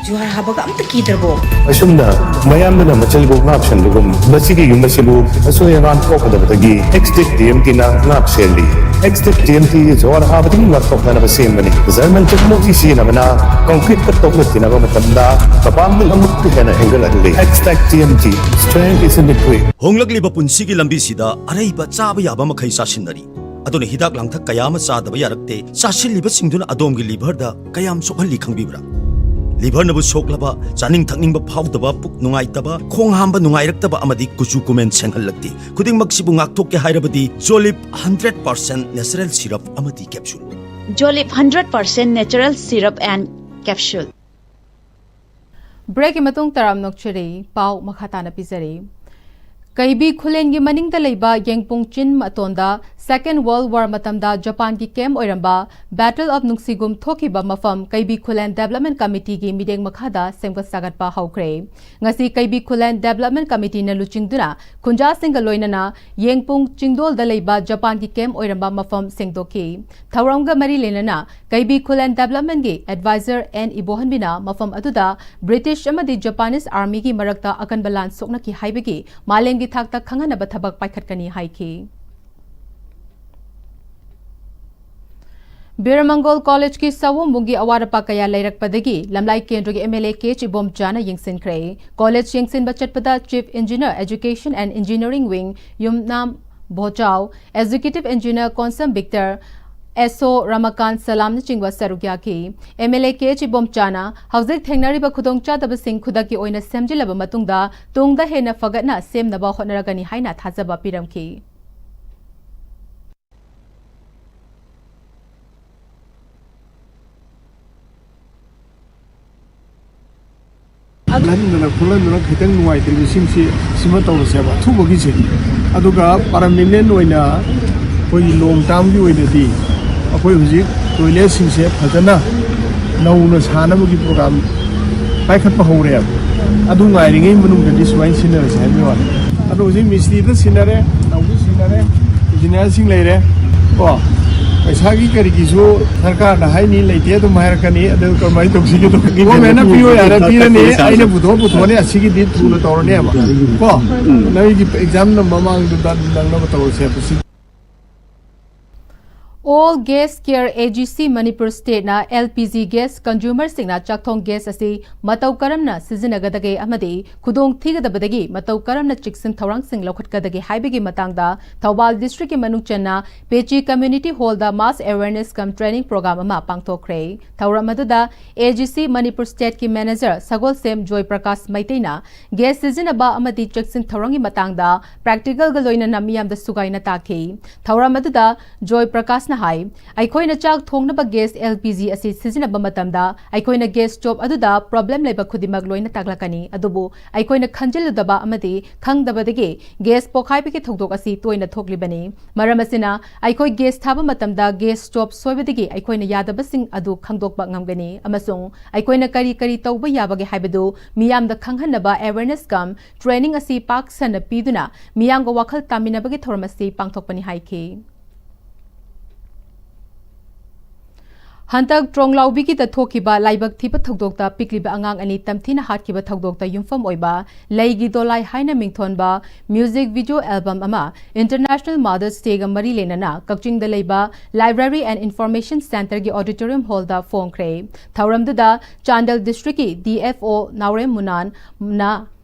ꯖꯨꯍꯥꯔ ꯍꯥꯕꯒ ꯑꯝꯇ ꯀꯤꯗ꯭ꯔꯕꯣ? ꯑꯁꯨꯝꯅ ꯃꯌꯥꯝꯗꯨꯅ ꯃꯆꯜꯕꯨ ꯉꯥꯛ ꯁꯦꯟꯕꯒꯨꯝ, ꯃꯁꯤꯒꯤ ꯌꯨꯝ ꯑꯁꯤꯕꯨ ꯑꯁꯣꯏ ꯑꯉꯥꯝ ꯊꯣꯛꯀꯗꯕꯗꯒꯤ ꯑꯦꯛꯁꯇꯤꯛ ꯇꯤ ꯑꯦꯝ ꯇꯤꯅ ꯉꯥꯛ ꯁꯦꯜꯂꯤ꯫ ꯑꯦꯛꯁꯇꯤꯛ ꯇꯤ ꯑꯦꯝ ꯇꯤ ꯖꯨꯍꯥꯔ ꯍꯥꯕꯗꯒꯤ ꯉꯥꯛꯊꯣꯛꯅꯅꯕ ꯁꯦꯝꯕꯅꯤ꯫ ꯖꯔꯃꯟ ꯇꯦꯛꯅꯣꯂꯣꯖꯤ ꯁꯤꯖꯤꯟꯅꯕꯅ ꯀꯪꯀ꯭ꯔꯤꯠꯀ ꯇꯣꯛꯅ ꯊꯤꯅꯕ ꯃꯇꯝꯗ ꯃꯄꯥꯡꯒꯜ ꯑꯃꯨꯛꯀ ꯍꯦꯟꯅ ꯍꯦꯟꯒꯠꯍꯜꯂꯤ꯫ ꯑꯦꯛꯁꯇꯤꯛ T M T, strength is in the grip꯫ ꯍꯣꯡꯂꯛꯂꯤꯕ ꯄꯨꯟꯁꯤꯒꯤ ꯂꯝꯕꯤꯁꯤꯗ ꯑꯔꯩꯕ ꯆꯥꯕ ꯌꯥꯕ ꯃꯈꯩ ꯆꯥꯁꯤꯟꯅꯔꯤ꯫ ꯑꯗꯨꯅ ꯍꯤꯗꯥꯛ ꯂꯥꯡꯊꯛ ꯀꯌꯥ ꯑꯃ ꯆꯥꯗꯕ ꯌꯥꯔꯛꯇꯦ꯫ ꯆꯥꯁꯤꯜꯂꯤꯕꯁꯤꯡꯗꯨꯅ ꯑꯗꯣꯝꯒꯤ ꯂꯤꯚꯔꯗ ꯀꯌꯥꯝ ꯁꯣꯛꯍꯜꯂꯤ ꯈꯪꯕꯤꯕ꯭ꯔꯥ? ꯂꯤꯚꯔꯅꯕꯨ ꯁꯣꯛꯂꯕ, ꯆꯥꯅꯤꯡ ꯊꯛꯅꯤꯡꯕ ꯐꯥꯎꯗꯕ, ꯄꯨꯛ ꯅꯨꯡꯉꯥꯏꯇꯕ, ꯈꯣꯡ ꯍꯥꯝꯕ ꯅꯨꯡꯉꯥꯏꯔꯛꯇꯕ ꯑꯃꯗꯤ ꯀꯨꯆꯨ ꯀꯨꯃꯦꯟ ꯁꯦꯡꯍꯜꯂꯛꯇꯦ꯫ ꯈꯨꯗꯤꯡꯃꯛꯁꯤꯕꯨ ꯉꯥꯛꯊꯣꯛꯀꯦ ꯍꯥꯏꯔꯕꯗꯤ ꯖꯣꯂꯤꯞ ꯍꯟꯗ꯭ꯔꯦꯠ ꯄꯥꯔꯁꯦꯟ ꯅꯦꯆꯔꯦꯜ ꯁꯤꯔꯞ ꯑꯃꯗꯤ capsule. Jolip hundred percent natural syrup and capsule. ꯕ꯭ꯔꯦꯛꯀꯤ ꯃꯇꯨꯡ ꯇꯔꯥꯝ ꯅꯣꯛꯆꯔꯤ꯫ ꯄꯥꯎ ꯃꯈꯥ ꯇꯥꯅ ꯄꯤꯖꯔꯤ꯫ ꯀꯩꯕꯤ ꯈꯨꯂꯦꯟꯒꯤ ꯃꯅꯤꯡꯗ ꯂꯩꯕ ꯌꯦꯡꯄꯨꯡ ꯆꯤꯡ ꯃꯇꯣꯟꯗ Second World War ꯃꯇꯝꯗ ꯖꯄꯥꯟꯒꯤ ꯀꯦꯝ ꯑꯣꯏꯔꯝꯕ Battle of ꯅꯨꯡꯁꯤꯒꯨꯝ ꯊꯣꯛꯈꯤꯕ ꯃꯐꯝ ꯀꯩꯕꯤ ꯈꯨꯂꯦꯟ Development Committeeꯒꯤ ꯃꯤꯠꯌꯦꯡ ꯃꯈꯥꯗ ꯁꯦꯝꯒꯠ ꯁꯥꯒꯠꯄ ꯍꯧꯈ꯭ꯔꯦ꯫ ꯉꯁꯤ ꯀꯩꯕꯤ ꯈꯨꯂꯦꯟ Development Committeeꯅ ꯂꯨꯆꯤꯡꯗꯨꯅ ꯈꯨꯟꯖꯥꯁꯤꯡꯒ ꯂꯣꯏꯅꯅ ꯌꯦꯡꯄꯨꯡ ꯆꯤꯡꯗꯣꯜꯗ ꯂꯩꯕ ꯖꯄꯥꯟꯒꯤ ꯀꯦꯝ ꯑꯣꯏꯔꯝꯕ ꯃꯐꯝ ꯁꯦꯡꯗꯣꯛꯈꯤ꯫ ꯊꯧꯔꯝꯒ ꯃꯔꯤ ꯂꯩꯅꯅ ꯀꯩꯕꯤ ꯈꯨꯂꯦꯟ Developmentꯀꯤ Advisor ꯑꯦꯟ ꯏꯕꯣꯍꯟꯕꯤꯅ ꯃꯐꯝ ꯑꯗꯨꯗ British ꯑꯃꯗꯤ Japanese Armyꯒꯤ ꯃꯔꯛꯇ ꯑꯀꯟꯕ ꯂꯥꯟ ꯁꯣꯛꯅꯈꯤ ꯍꯥꯏꯕꯒꯤ ꯃꯥꯂꯦꯝꯒꯤ ꯊꯥꯛꯇ ꯈꯪꯍꯟꯅꯕ ꯊꯕꯛ ꯄꯥꯏꯈꯠꯀꯅꯤ ꯍꯥꯏꯈꯤ꯫ ꯕꯤꯔꯃꯪꯒꯣꯜ ꯀꯣꯂꯦꯖꯀꯤ ꯁꯑꯣꯝꯕꯨꯡꯒꯤ ꯑꯋꯥꯠ ꯑꯄꯥ ꯀꯌꯥ ꯂꯩꯔꯛꯄꯗꯒꯤ ꯂꯝꯂꯥꯏ ꯀꯦꯟꯗ꯭ꯔꯒꯤ M L A K H ꯏꯕꯣꯝꯆꯥꯅ ꯌꯦꯡꯁꯤꯟꯈ꯭ꯔꯦ꯫ ꯀꯣꯂꯦꯖ ꯌꯦꯡꯁꯤꯟꯕ ꯆꯠꯄꯗ Chief Engineer Education and Engineering Wing Yumnam Bhochou, Executive Engineer Konsam Victor, S O ꯔꯃꯀꯥꯟ ꯁꯂꯥꯝꯅꯆꯤꯡꯕ ꯁꯔꯨꯛ ꯌꯥꯈꯤ꯫ M L A K H ꯏꯕꯣꯝꯆꯥꯅ ꯍꯧꯖꯤꯛ ꯊꯦꯡꯅꯔꯤꯕ ꯈꯨꯗꯣꯡꯆꯥꯗꯕꯁꯤꯡ ꯈꯨꯗꯛꯀꯤ ꯑꯣꯏꯅ ꯁꯦꯝꯖꯤꯜꯂꯕ ꯃꯇꯨꯡꯗ ꯇꯨꯡꯗ ꯍꯦꯟꯅ ꯐꯒꯠꯅ ꯁꯦꯝꯅꯕ ꯍꯣꯠꯅꯔꯒꯅꯤ ꯍꯥꯏꯅ ꯊꯥꯖꯕ ꯄꯤꯔꯝꯈꯤ꯫ ꯂꯟꯗꯅ ꯈꯣꯠꯍꯟꯗꯅ ꯈꯤꯇꯪ ꯅꯨꯡꯉꯥꯏꯇ꯭ꯔꯤꯕꯁꯤꯡꯁꯤ ꯁꯤꯃ ꯇꯧꯔꯁꯦꯕ ꯑꯊꯨꯕꯒꯤꯁꯦ꯫ ꯑꯗꯨꯒ ꯄꯔꯃꯤꯅꯦꯟ ꯑꯣꯏꯅ ꯑꯩꯈꯣꯏꯒꯤ ꯂꯣꯡ ꯇꯥꯔꯝꯒꯤ ꯑꯣꯏꯅꯗꯤ ꯑꯩꯈꯣꯏ ꯍꯧꯖꯤꯛ ꯇꯣꯏꯂꯦꯠꯁꯤꯡꯁꯦ ꯐꯖꯅ ꯅꯧꯅ ꯁꯥꯅꯕꯒꯤ ꯄ꯭ꯔꯣꯒ꯭ꯔꯥꯝ ꯄꯥꯏꯈꯠꯄ ꯍꯧꯔꯦꯕ꯫ ꯑꯗꯨ ꯉꯥꯏꯔꯤꯉꯩ ꯃꯅꯨꯡꯗꯗꯤ ꯁꯨꯃꯥꯏꯅ ꯁꯤꯟꯅꯔꯁꯦ ꯍꯥꯏꯕꯒꯤ ꯋꯥꯅꯤ꯫ ꯑꯗꯣ ꯍꯧꯖꯤꯛ ꯃꯤꯁꯇ꯭ꯔꯤꯗ ꯁꯤꯟꯅꯔꯦ, ꯅꯧꯕ ꯁꯤꯟꯅꯔꯦ, ꯏꯟꯖꯤꯅꯤꯌꯥꯔꯁꯤꯡ ꯂꯩꯔꯦ꯫ ꯀꯣ ꯄꯩꯁꯥꯒꯤ ꯀꯔꯤꯒꯤꯁꯨ ꯁꯔꯀꯥꯔꯅ ꯍꯥꯏꯅꯤ ꯂꯩꯇꯦ ꯑꯗꯨꯝ ꯍꯥꯏꯔꯛꯀꯅꯤ꯫ ꯑꯗꯨ ꯀꯔꯝꯍꯥꯏꯅ ꯇꯧꯁꯤꯒꯦꯗꯣ ꯒꯣꯔꯃꯦꯟꯅ ꯄꯤꯌꯣ ꯌꯥꯔꯦ ꯄꯤꯔꯅꯤ, ꯑꯩꯅ ꯄꯨꯊꯣꯛ ꯄꯨꯊꯣꯛꯑꯅꯤ, ꯑꯁꯤꯒꯤꯗꯤ ꯊꯨꯅ ꯇꯧꯔꯅꯦꯕ꯫ ꯀꯣ ꯅꯣꯏꯒꯤ ꯑꯦꯛꯖꯥꯝ ꯃꯃꯥꯡꯗꯨꯗ ꯅꯪꯅꯕ ꯇꯧꯔꯁꯦ ꯍꯥꯏꯕꯁꯤ꯫ All Gas Care A G C Manipur State ꯅ L P G gas consumer ꯁꯤꯡꯅ ꯆꯥꯛꯊꯣꯡ gas ꯑꯁꯤ ꯃꯇꯧ ꯀꯔꯝꯅ ꯁꯤꯖꯤꯟꯅꯒꯗꯒꯦ ꯑꯃꯗꯤ ꯈꯨꯗꯣꯡ ꯊꯤꯒꯗꯕꯗꯒꯤ ꯃꯇꯧ ꯀꯔꯝꯅ ꯆꯦꯛꯁꯤꯟ ꯊꯧꯔꯥꯡꯁꯤꯡ ꯂꯧꯈꯠꯀꯗꯒꯦ ꯍꯥꯏꯕꯒꯤ ꯃꯇꯥꯡꯗ ꯊꯧꯕꯥꯜ district ꯀꯤ ꯃꯅꯨꯡ ꯆꯟꯅ ꯄꯦꯆꯤ Community Hall ꯗ mass awareness cum training program ꯑꯃ ꯄꯥꯡꯊꯣꯛꯈ꯭ꯔꯦ꯫ ꯊꯧꯔꯝ ꯑꯗꯨꯗ A G C Manipur State ꯀꯤ manager ꯁꯒꯣꯜꯁꯦꯝ ꯖꯣꯏ ꯄ꯭ꯔꯀꯥꯁ ꯃꯩꯇꯩꯅ gas ꯁꯤꯖꯤꯟꯅꯕ ꯑꯃꯗꯤ ꯆꯦꯛꯁꯤꯟ ꯊꯧꯔꯥꯡꯒꯤ ꯃꯇꯥꯡꯗ practical ꯒ ꯂꯣꯏꯅꯅ ꯃꯤꯌꯥꯝꯗ ꯁꯨꯒꯥꯏꯅ ꯇꯥꯛꯈꯤ꯫ ꯊꯧꯔꯝ ꯑꯗꯨꯗ ꯖꯣꯏ ꯄ꯭ꯔꯀꯥꯁꯅ ꯍꯥꯏ, ꯑꯩꯈꯣꯏꯅ ꯆꯥꯛ ꯊꯣꯡꯅꯕ gas L P G ꯑꯁꯤ ꯁꯤꯖꯤꯟꯅꯕ ꯃꯇꯝꯗ ꯑꯩꯈꯣꯏꯅ gas stove ꯑꯗꯨꯗ problem ꯂꯩꯕ ꯈꯨꯗꯤꯡꯃꯛ ꯂꯣꯏꯅ ꯇꯥꯛꯂꯛꯀꯅꯤ, ꯑꯗꯨꯕꯨ ꯑꯩꯈꯣꯏꯅ ꯈꯟꯖꯤꯜꯂꯨꯗꯕ ꯑꯃꯗꯤ ꯈꯪꯗꯕꯗꯒꯤ gas ꯄꯣꯈꯥꯏꯕꯒꯤ ꯊꯧꯗꯣꯛ ꯑꯁꯤ ꯇꯣꯏꯅ ꯊꯣꯛꯂꯤꯕꯅꯤ꯫ ꯃꯔꯝ ꯑꯁꯤꯅ, ꯑꯩꯈꯣꯏ gas ꯊꯥꯕ ꯃꯇꯝꯗ gas stove ꯁꯣꯏꯕꯗꯒꯤ ꯑꯩꯈꯣꯏꯅ ꯌꯥꯗꯕꯁꯤꯡ ꯑꯗꯨ ꯈꯪꯗꯣꯛꯄ ꯉꯝꯒꯅꯤ ꯑꯃꯁꯨꯡ ꯑꯩꯈꯣꯏꯅ ꯀꯔꯤ ꯀꯔꯤ ꯇꯧꯕ ꯌꯥꯕꯒꯦ ꯍꯥꯏꯕꯗꯨ ꯃꯤꯌꯥꯝꯗ ꯈꯪꯍꯟꯅꯕ awareness cum training ꯑꯁꯤ ꯄꯥꯛ ꯁꯟꯅ ꯄꯤꯗꯨꯅ ꯃꯤꯌꯥꯝꯒ ꯋꯥꯈꯜ ꯇꯥꯃꯤꯟꯅꯕꯒꯤ ꯊꯧꯔꯝ ꯑꯁꯤ ꯄꯥꯡꯊꯣꯛꯄꯅꯤ ꯍꯥꯏꯈꯤ꯫ ꯍꯟꯗꯛ ꯇ꯭ꯔꯣꯡꯂꯥꯎꯕꯤꯒꯤꯗ ꯊꯣꯛꯈꯤꯕ ꯂꯥꯏꯕꯛ ꯊꯤꯕ ꯊꯧꯗꯣꯛꯇ ꯄꯤꯛꯂꯤꯕ ꯑꯉꯥꯡ ꯑꯅꯤ ꯇꯝꯊꯤꯅ ꯍꯥꯠꯈꯤꯕ ꯊꯧꯗꯣꯛꯇ ꯌꯨꯝꯐꯝ ꯑꯣꯏꯕ ꯂꯩꯒꯤ ꯗꯣꯂꯥꯏ ꯍꯥꯏꯅ ꯃꯤꯡꯊꯣꯟꯕ music video album ꯑꯃ International Mother's Day ꯒ ꯃꯔꯤ ꯂꯩꯅꯅ ꯀꯛꯆꯤꯡꯗ ꯂꯩꯕ Library and Information Center ꯒꯤ auditorium hall ꯗ ꯐꯣꯡꯈ꯭ꯔꯦ꯫ ꯊꯧꯔꯝꯗꯨꯗ ꯆꯥꯟꯗꯦꯜ district ꯀꯤ D F O ꯅꯥꯎꯔꯦꯝ ꯃꯨꯅꯥꯟꯅ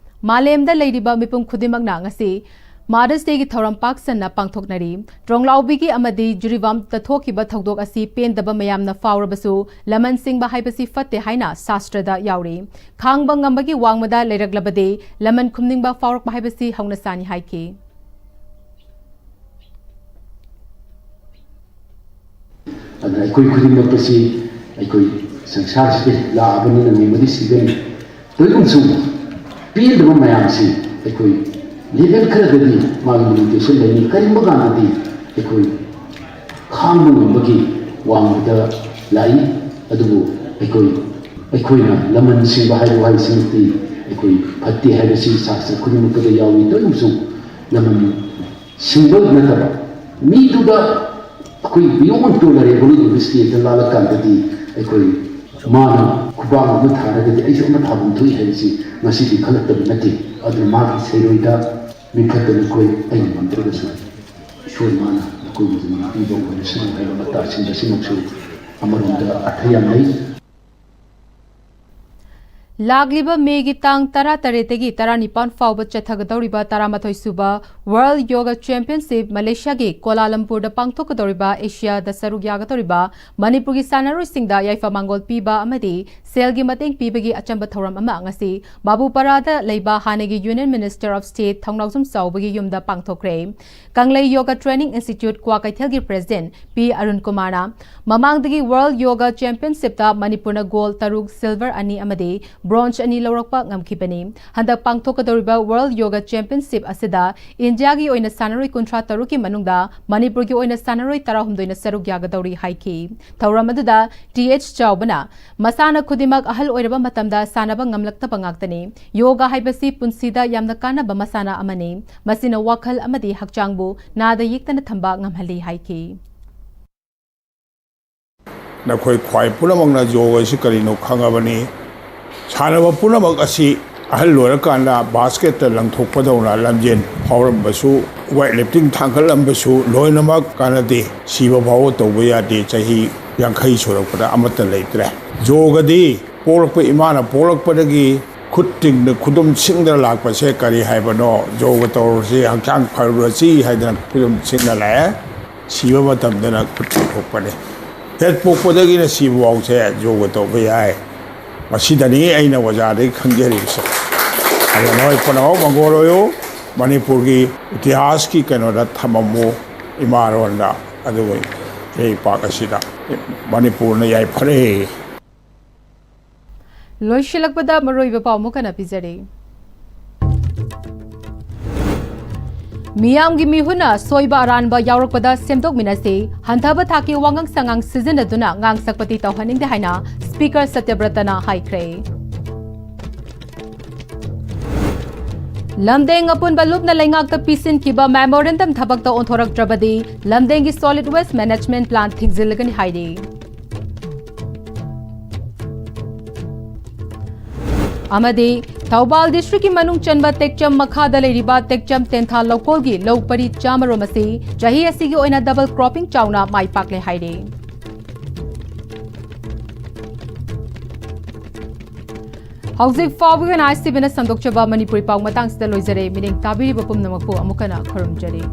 ꯃꯥꯂꯦꯝꯗ ꯂꯩꯔꯤꯕ ꯃꯤꯄꯨꯝ ꯈꯨꯗꯤꯡꯃꯛꯅ ꯉꯁꯤ Mother's Day ꯒꯤ ꯊꯧꯔꯝ ꯄꯥꯛ ꯁꯟꯅ ꯄꯥꯡꯊꯣꯛꯅꯔꯤ꯫ ꯇ꯭ꯔꯣꯡꯂꯥꯎꯕꯤꯒꯤ ꯑꯃꯗꯤ ꯖꯤꯔꯤꯕꯥꯝꯗ ꯊꯣꯛꯈꯤꯕ ꯊꯧꯗꯣꯛ ꯑꯁꯤ ꯄꯦꯟꯗꯕ ꯃꯌꯥꯝꯅ ꯐꯥꯎꯔꯕꯁꯨ ꯂꯃꯟ ꯁꯤꯡꯕ ꯍꯥꯏꯕꯁꯤ ꯐꯠꯇꯦ ꯍꯥꯏꯅ ꯁꯥꯁꯇ꯭ꯔꯗ ꯌꯥꯎꯔꯤ꯫ ꯈꯥꯡꯕ ꯉꯝꯕꯒꯤ ꯋꯥꯡꯃꯗ ꯂꯩꯔꯛꯂꯕꯗꯤ ꯂꯃꯟ ꯈꯨꯝꯅꯤꯡꯕ ꯐꯥꯎꯔꯛꯄ ꯍꯥꯏꯕꯁꯤ ꯍꯧꯅꯁꯥꯅꯤ ꯍꯥꯏꯈꯤ꯫ ꯑꯗꯨꯅ ꯑꯩꯈꯣꯏ ꯈꯨꯗꯤꯡꯃꯛꯇꯁꯤ ꯑꯩꯈꯣꯏ ꯁꯪꯁꯥꯔꯁꯤꯗ ꯂꯥꯛꯑꯕꯅꯤꯅ ꯅꯣꯡꯃꯗꯤ ꯁꯤꯒꯅꯤ꯫ ꯇꯧꯏꯒꯨꯝꯁꯨ ꯄꯦꯟꯗꯕ ꯃꯌꯥꯝꯁꯤ ꯑꯩꯈꯣꯏ level ꯈꯔꯗꯗꯤ ꯃꯥꯒꯤ limitation ꯂꯩꯅꯤ, ꯀꯔꯤꯒꯨꯝꯕ ꯀꯥꯟꯗꯗꯤ ꯑꯩꯈꯣꯏ ꯈꯥꯡꯕ ꯉꯝꯕꯒꯤ ꯋꯥꯡꯃꯗ ꯂꯥꯛꯏ꯫ ꯑꯗꯨꯕꯨ ꯑꯩꯈꯣꯏ ꯑꯩꯈꯣꯏꯅ ꯂꯃꯟ ꯁꯤꯡꯕ ꯍꯥꯏꯕ ꯋꯥꯍꯩꯁꯤꯃꯛꯇꯤ ꯑꯩꯈꯣꯏ ꯐꯠꯇꯦ ꯍꯥꯏꯕꯁꯤ ꯁꯥꯁꯇ꯭ꯔ ꯈꯨꯗꯤꯡꯃꯛꯇꯗ ꯌꯥꯎꯏ꯫ ꯇꯧꯏꯒꯨꯝꯁꯨ ꯂꯃꯟ ꯁꯤꯡꯕ ꯅꯠꯇꯕ ꯃꯤꯗꯨꯗ ꯑꯩꯈꯣꯏ beyond tolerable ꯑꯣꯏꯕ stage ꯂꯥꯜꯂꯀꯥꯟꯗꯗꯤ ꯑꯩꯈꯣꯏ ꯃꯥꯅ ꯈꯨꯕꯥꯛ ꯑꯃ ꯊꯥꯔꯒꯗꯤ ꯑꯩꯁꯨ ꯑꯃ ꯊꯥꯐꯝ ꯊꯣꯛꯏ ꯍꯥꯏꯕꯁꯤ ꯉꯁꯤꯗꯤ ꯈꯜꯂꯛꯇꯕ ꯅꯠꯇꯦ꯫ ꯑꯗꯨꯅ ꯃꯥꯒꯤ ꯁꯩꯔꯣꯏꯗ ꯃꯤꯐꯠꯇ ꯃꯤꯈꯣꯏ ꯑꯩꯅ ꯉꯝꯗ꯭ꯔꯒꯁꯨ ꯏꯁꯣꯔ ꯃꯥꯅ ꯑꯩꯈꯣꯏꯒꯤ ꯃꯅꯥꯛꯇ ꯌꯧꯕ ꯅꯤꯡꯁꯤꯡꯍꯟꯕ ꯃꯇꯥꯁꯤꯡ ꯑꯁꯤꯃꯛꯁꯨ ꯑꯃꯔꯣꯝꯗ ꯑꯊ ꯌꯥꯝ ꯂꯩ꯫ ꯂꯥꯛꯂꯤꯕ ꯃꯦꯒꯤ ꯇꯥꯡ ꯇꯔꯥꯇꯔꯦꯠꯇꯒꯤ ꯇꯔꯥꯅꯤꯄꯥꯟ ꯐꯥꯎꯕ ꯆꯠꯊꯒꯗꯧꯔꯤꯕ ꯇꯔꯥꯃꯥꯊꯣꯏ ꯁꯨꯕ World Yoga Championship ꯃꯂꯦꯁꯤꯌꯥꯒꯤ ꯀꯣꯂꯥꯂꯝꯄꯨꯔꯗ ꯄꯥꯡꯊꯣꯛꯀꯗꯧꯔꯤꯕ ꯑꯦꯁꯤꯌꯥꯗ ꯁꯔꯨꯛ ꯌꯥꯒꯗꯧꯔꯤꯕ ꯃꯅꯤꯄꯨꯔꯒꯤ ꯁꯥꯟꯅꯔꯣꯏꯁꯤꯡꯗ ꯌꯥꯏꯐ ꯃꯥꯡꯒꯣꯜ ꯄꯤꯕ ꯑꯃꯗꯤ ꯁꯦꯜꯒꯤ ꯃꯇꯦꯡ ꯄꯤꯕꯒꯤ ꯑꯆꯝꯕ ꯊꯧꯔꯝ ꯑꯃ ꯉꯁꯤ ꯕꯥꯕꯨꯄꯥꯔꯥꯗ ꯂꯩꯕ ꯍꯥꯟꯅꯒꯤ Union Minister of State ꯊꯧꯅꯥꯎꯖꯝ ꯆꯥꯎꯕꯒꯤ ꯌꯨꯝꯗ ꯄꯥꯡꯊꯣꯛꯈ꯭ꯔꯦ꯫ ꯀꯪꯂꯩ Yoga Training Institute ꯀ꯭ꯋꯥꯀꯩꯊꯦꯜꯒꯤ President ꯄꯤ ꯑꯔꯨꯟ ꯀꯨꯃꯥꯔꯅ ꯃꯃꯥꯡꯗꯒꯤ World Yoga Championshipꯇ ꯃꯅꯤꯄꯨꯔꯅ gold ꯇꯔꯨꯛ, silver ꯑꯅꯤ ꯑꯃꯗꯤ bronze ꯑꯅꯤ ꯂꯧꯔꯛꯄ ꯉꯝꯈꯤꯕꯅꯤ꯫ ꯍꯟꯗꯛ ꯄꯥꯡꯊꯣꯛꯀꯗꯧꯔꯤꯕ World Yoga Championship ꯑꯁꯤꯗ ꯏꯟꯗꯤꯌꯥꯒꯤ ꯑꯣꯏꯅ ꯁꯥꯟꯅꯔꯣꯏ ꯀꯨꯟꯊ꯭ꯔꯥ ꯇꯔꯨꯛꯀꯤ ꯃꯅꯨꯡꯗ ꯃꯅꯤꯄꯨꯔꯒꯤ ꯑꯣꯏꯅ ꯁꯥꯟꯅꯔꯣꯏ ꯇꯔꯥꯍꯨꯝꯗꯣꯏꯅ ꯁꯔꯨꯛ ꯌꯥꯒꯗꯧꯔꯤ ꯍꯥꯏꯈꯤ꯫ ꯊꯧꯔꯝ ꯑꯗꯨꯗ ꯇꯤ ꯑꯩꯆ ꯆꯥꯎꯕꯅ ꯃꯁꯥꯟꯅ ꯈꯨꯗꯤꯡꯃꯛ ꯑꯍꯜ ꯑꯣꯏꯔꯕ ꯃꯇꯝꯗ ꯁꯥꯟꯅꯕ ꯉꯝꯂꯛꯇꯕ ꯉꯥꯛꯇꯅꯤ꯫ ꯌꯣꯒꯥ ꯍꯥꯏꯕꯁꯤ ꯄꯨꯟꯁꯤꯗ ꯌꯥꯝꯅ ꯀꯥꯟꯅꯕ ꯃꯁꯥꯟꯅ ꯑꯃꯅꯤ꯫ ꯃꯁꯤꯅ ꯋꯥꯈꯜ ꯑꯃꯗꯤ ꯍꯛꯆꯥꯡꯕꯨ ꯅꯥꯗ ꯌꯦꯛꯇꯅ ꯊꯝꯕ ꯉꯝꯍꯜꯂꯤ ꯍꯥꯏꯈꯤ꯫ ꯅꯈꯣꯏ ꯈ꯭ꯋꯥꯏ ꯄꯨꯝꯅꯃꯛꯅ ꯌꯣꯒ ꯑꯁꯤ ꯀꯔꯤꯅꯣ ꯈꯪꯉꯕꯅꯤ꯫ ꯁꯥꯟꯅꯕ ꯄꯨꯝꯅꯃꯛ ꯑꯁꯤ ꯑꯍꯜ ꯑꯣꯏꯔꯀꯥꯟꯗ ꯕꯥꯁꯀꯦꯠꯇ ꯂꯪꯊꯣꯛꯄꯗꯧꯅ ꯂꯝꯖꯦꯟ ꯐꯥꯎꯔꯝꯕꯁꯨ, weight lifting ꯊꯥꯡꯒꯠꯂꯝꯕꯁꯨ ꯂꯣꯏꯅꯃꯛ ꯀꯥꯟꯅꯗꯦ꯫ ꯁꯤꯕ ꯐꯥꯎꯕ ꯇꯧꯕ ꯌꯥꯗꯦ꯫ ꯆꯍꯤ ꯌꯥꯡꯈꯩ ꯁꯨꯔꯛꯄꯗ ꯑꯃꯠꯇ ꯂꯩꯇ꯭ꯔꯦ꯫ ꯌꯣꯒꯗꯤ ꯄꯣꯛꯂꯛꯄ ꯏꯃꯥꯅ ꯄꯣꯛꯂꯛꯄꯗꯒꯤ ꯈꯨꯠ ꯇꯤꯡꯗ ꯈꯨꯗꯨꯝ ꯁꯤꯡꯗ ꯂꯥꯛꯄꯁꯦ ꯀꯔꯤ ꯍꯥꯏꯕꯅꯣ? ꯌꯣꯒ ꯇꯧꯔꯁꯤ, ꯍꯛꯆꯥꯡ ꯐꯔꯨꯔꯁꯤ ꯍꯥꯏꯗꯅ ꯈꯨꯗꯨꯝ ꯁꯤꯡꯅ ꯂꯥꯛꯑꯦ꯫ ꯁꯤꯕ ꯃꯇꯝꯗꯅ ꯈꯨꯠ ꯇꯤꯡꯊꯣꯛꯄꯅꯤ꯫ ꯍꯦꯛ ꯄꯣꯛꯄꯗꯒꯤꯅ ꯁꯤꯕ ꯐꯥꯎꯁꯦ ꯌꯣꯒ ꯇꯧꯕ ꯌꯥꯏ꯫ ꯃꯁꯤꯗꯅꯤ ꯑꯩꯅ ꯑꯣꯖꯥꯗꯒꯤ ꯈꯪꯖꯔꯤꯕꯁꯦ꯫ ꯑꯗꯣ ꯅꯣꯏ ꯄꯨꯝꯅꯃꯛ ꯃꯪꯒꯣꯜ ꯑꯣꯏꯌꯨ꯫ ꯃꯅꯤꯄꯨꯔꯒꯤ ꯏꯇꯤꯍꯥꯁꯀꯤ ꯀꯩꯅꯣꯗ ꯊꯝꯃꯝꯃꯨ, ꯏꯃꯥꯔꯣꯟꯗ꯫ ꯑꯗꯨꯒ ꯏꯔꯩꯄꯥꯛ ꯑꯁꯤꯗ ꯃꯅꯤꯄꯨꯔꯅ ꯌꯥꯏꯐꯔꯦ꯫ ꯂꯣꯏꯁꯤꯜꯂꯛꯄꯗ ꯃꯔꯨꯑꯣꯏꯕ ꯄꯥꯎ ꯑꯃꯨꯛ ꯍꯟꯅ ꯄꯤꯖꯔꯤ꯫ ꯃꯤꯌꯥꯝꯒꯤ ꯃꯤꯍꯨꯠꯅ ꯁꯣꯏꯕ ꯑꯔꯥꯟꯕ ꯌꯥꯎꯔꯛꯄꯗ ꯁꯦꯝꯗꯣꯛꯃꯤꯟꯅꯁꯤ, ꯍꯟꯊꯕ ꯊꯥꯛꯀꯤ ꯋꯥꯉꯥꯡ ꯁꯉꯥꯡ ꯁꯤꯖꯤꯟꯅꯗꯨꯅ ꯉꯥꯡ ꯁꯛꯄꯗꯤ ꯇꯧꯍꯟꯅꯤꯡꯗꯦ ꯍꯥꯏꯅ Speaker ꯁꯇ꯭ꯌꯕ꯭ꯔꯇꯅ ꯍꯥꯏꯈ꯭ꯔꯦ꯫ ꯂꯝꯗꯦꯡ ꯑꯄꯨꯟꯕ ꯂꯨꯞꯅ ꯂꯩꯉꯥꯛꯇ ꯄꯤꯁꯤꯟꯈꯤꯕ memorandum ꯊꯕꯛꯇ ꯑꯣꯟꯊꯣꯔꯛꯇ꯭ꯔꯕꯗꯤ ꯂꯝꯗꯦꯡꯒꯤ solid waste management plant ꯊꯤꯡꯖꯤꯜꯂꯒꯅꯤ ꯍꯥꯏꯔꯤ꯫ ꯑꯃꯗꯤ ꯊꯧꯕꯥꯜ ꯗꯤꯁꯇ꯭ꯔꯤꯛꯀꯤ ꯃꯅꯨꯡ ꯆꯟꯕ ꯇꯦꯛꯆꯝ ꯃꯈꯥꯗ ꯂꯩꯔꯤꯕ ꯇꯦꯛꯆꯝ ꯇꯦꯟꯊꯥ ꯂꯧꯀꯣꯜꯒꯤ ꯂꯧ ꯄꯔꯤ ꯆꯥꯝꯃꯔꯣꯝ ꯑꯁꯤ ꯆꯍꯤ ꯑꯁꯤꯒꯤ ꯑꯣꯏꯅ ꯗꯕꯜ ꯀ꯭ꯔꯣꯞꯄꯤꯡ ꯆꯥꯎꯅ ꯃꯥꯏ ꯄꯥꯛꯂꯦ ꯍꯥꯏꯔꯤ꯫ ꯍꯧꯖꯤꯛ ꯐꯥꯎꯕꯒꯤ ꯑꯣꯏꯅ ꯑꯥꯏ ꯁꯤ ꯕꯤꯅ ꯁꯟꯗꯣꯛꯆꯕ ꯃꯅꯤꯄꯨꯔꯤ ꯄꯥꯎ ꯃꯇꯥꯡꯁꯤꯗ ꯂꯣꯏꯖꯔꯦ꯫ ꯃꯤꯠꯌꯦꯡ ꯇꯥꯕꯤꯔꯤꯕ ꯄꯨꯝꯅꯃꯛꯄꯨ ꯑꯃꯨꯛ ꯍꯟꯅ ꯈꯨꯔꯨꯝꯖꯔꯤ꯫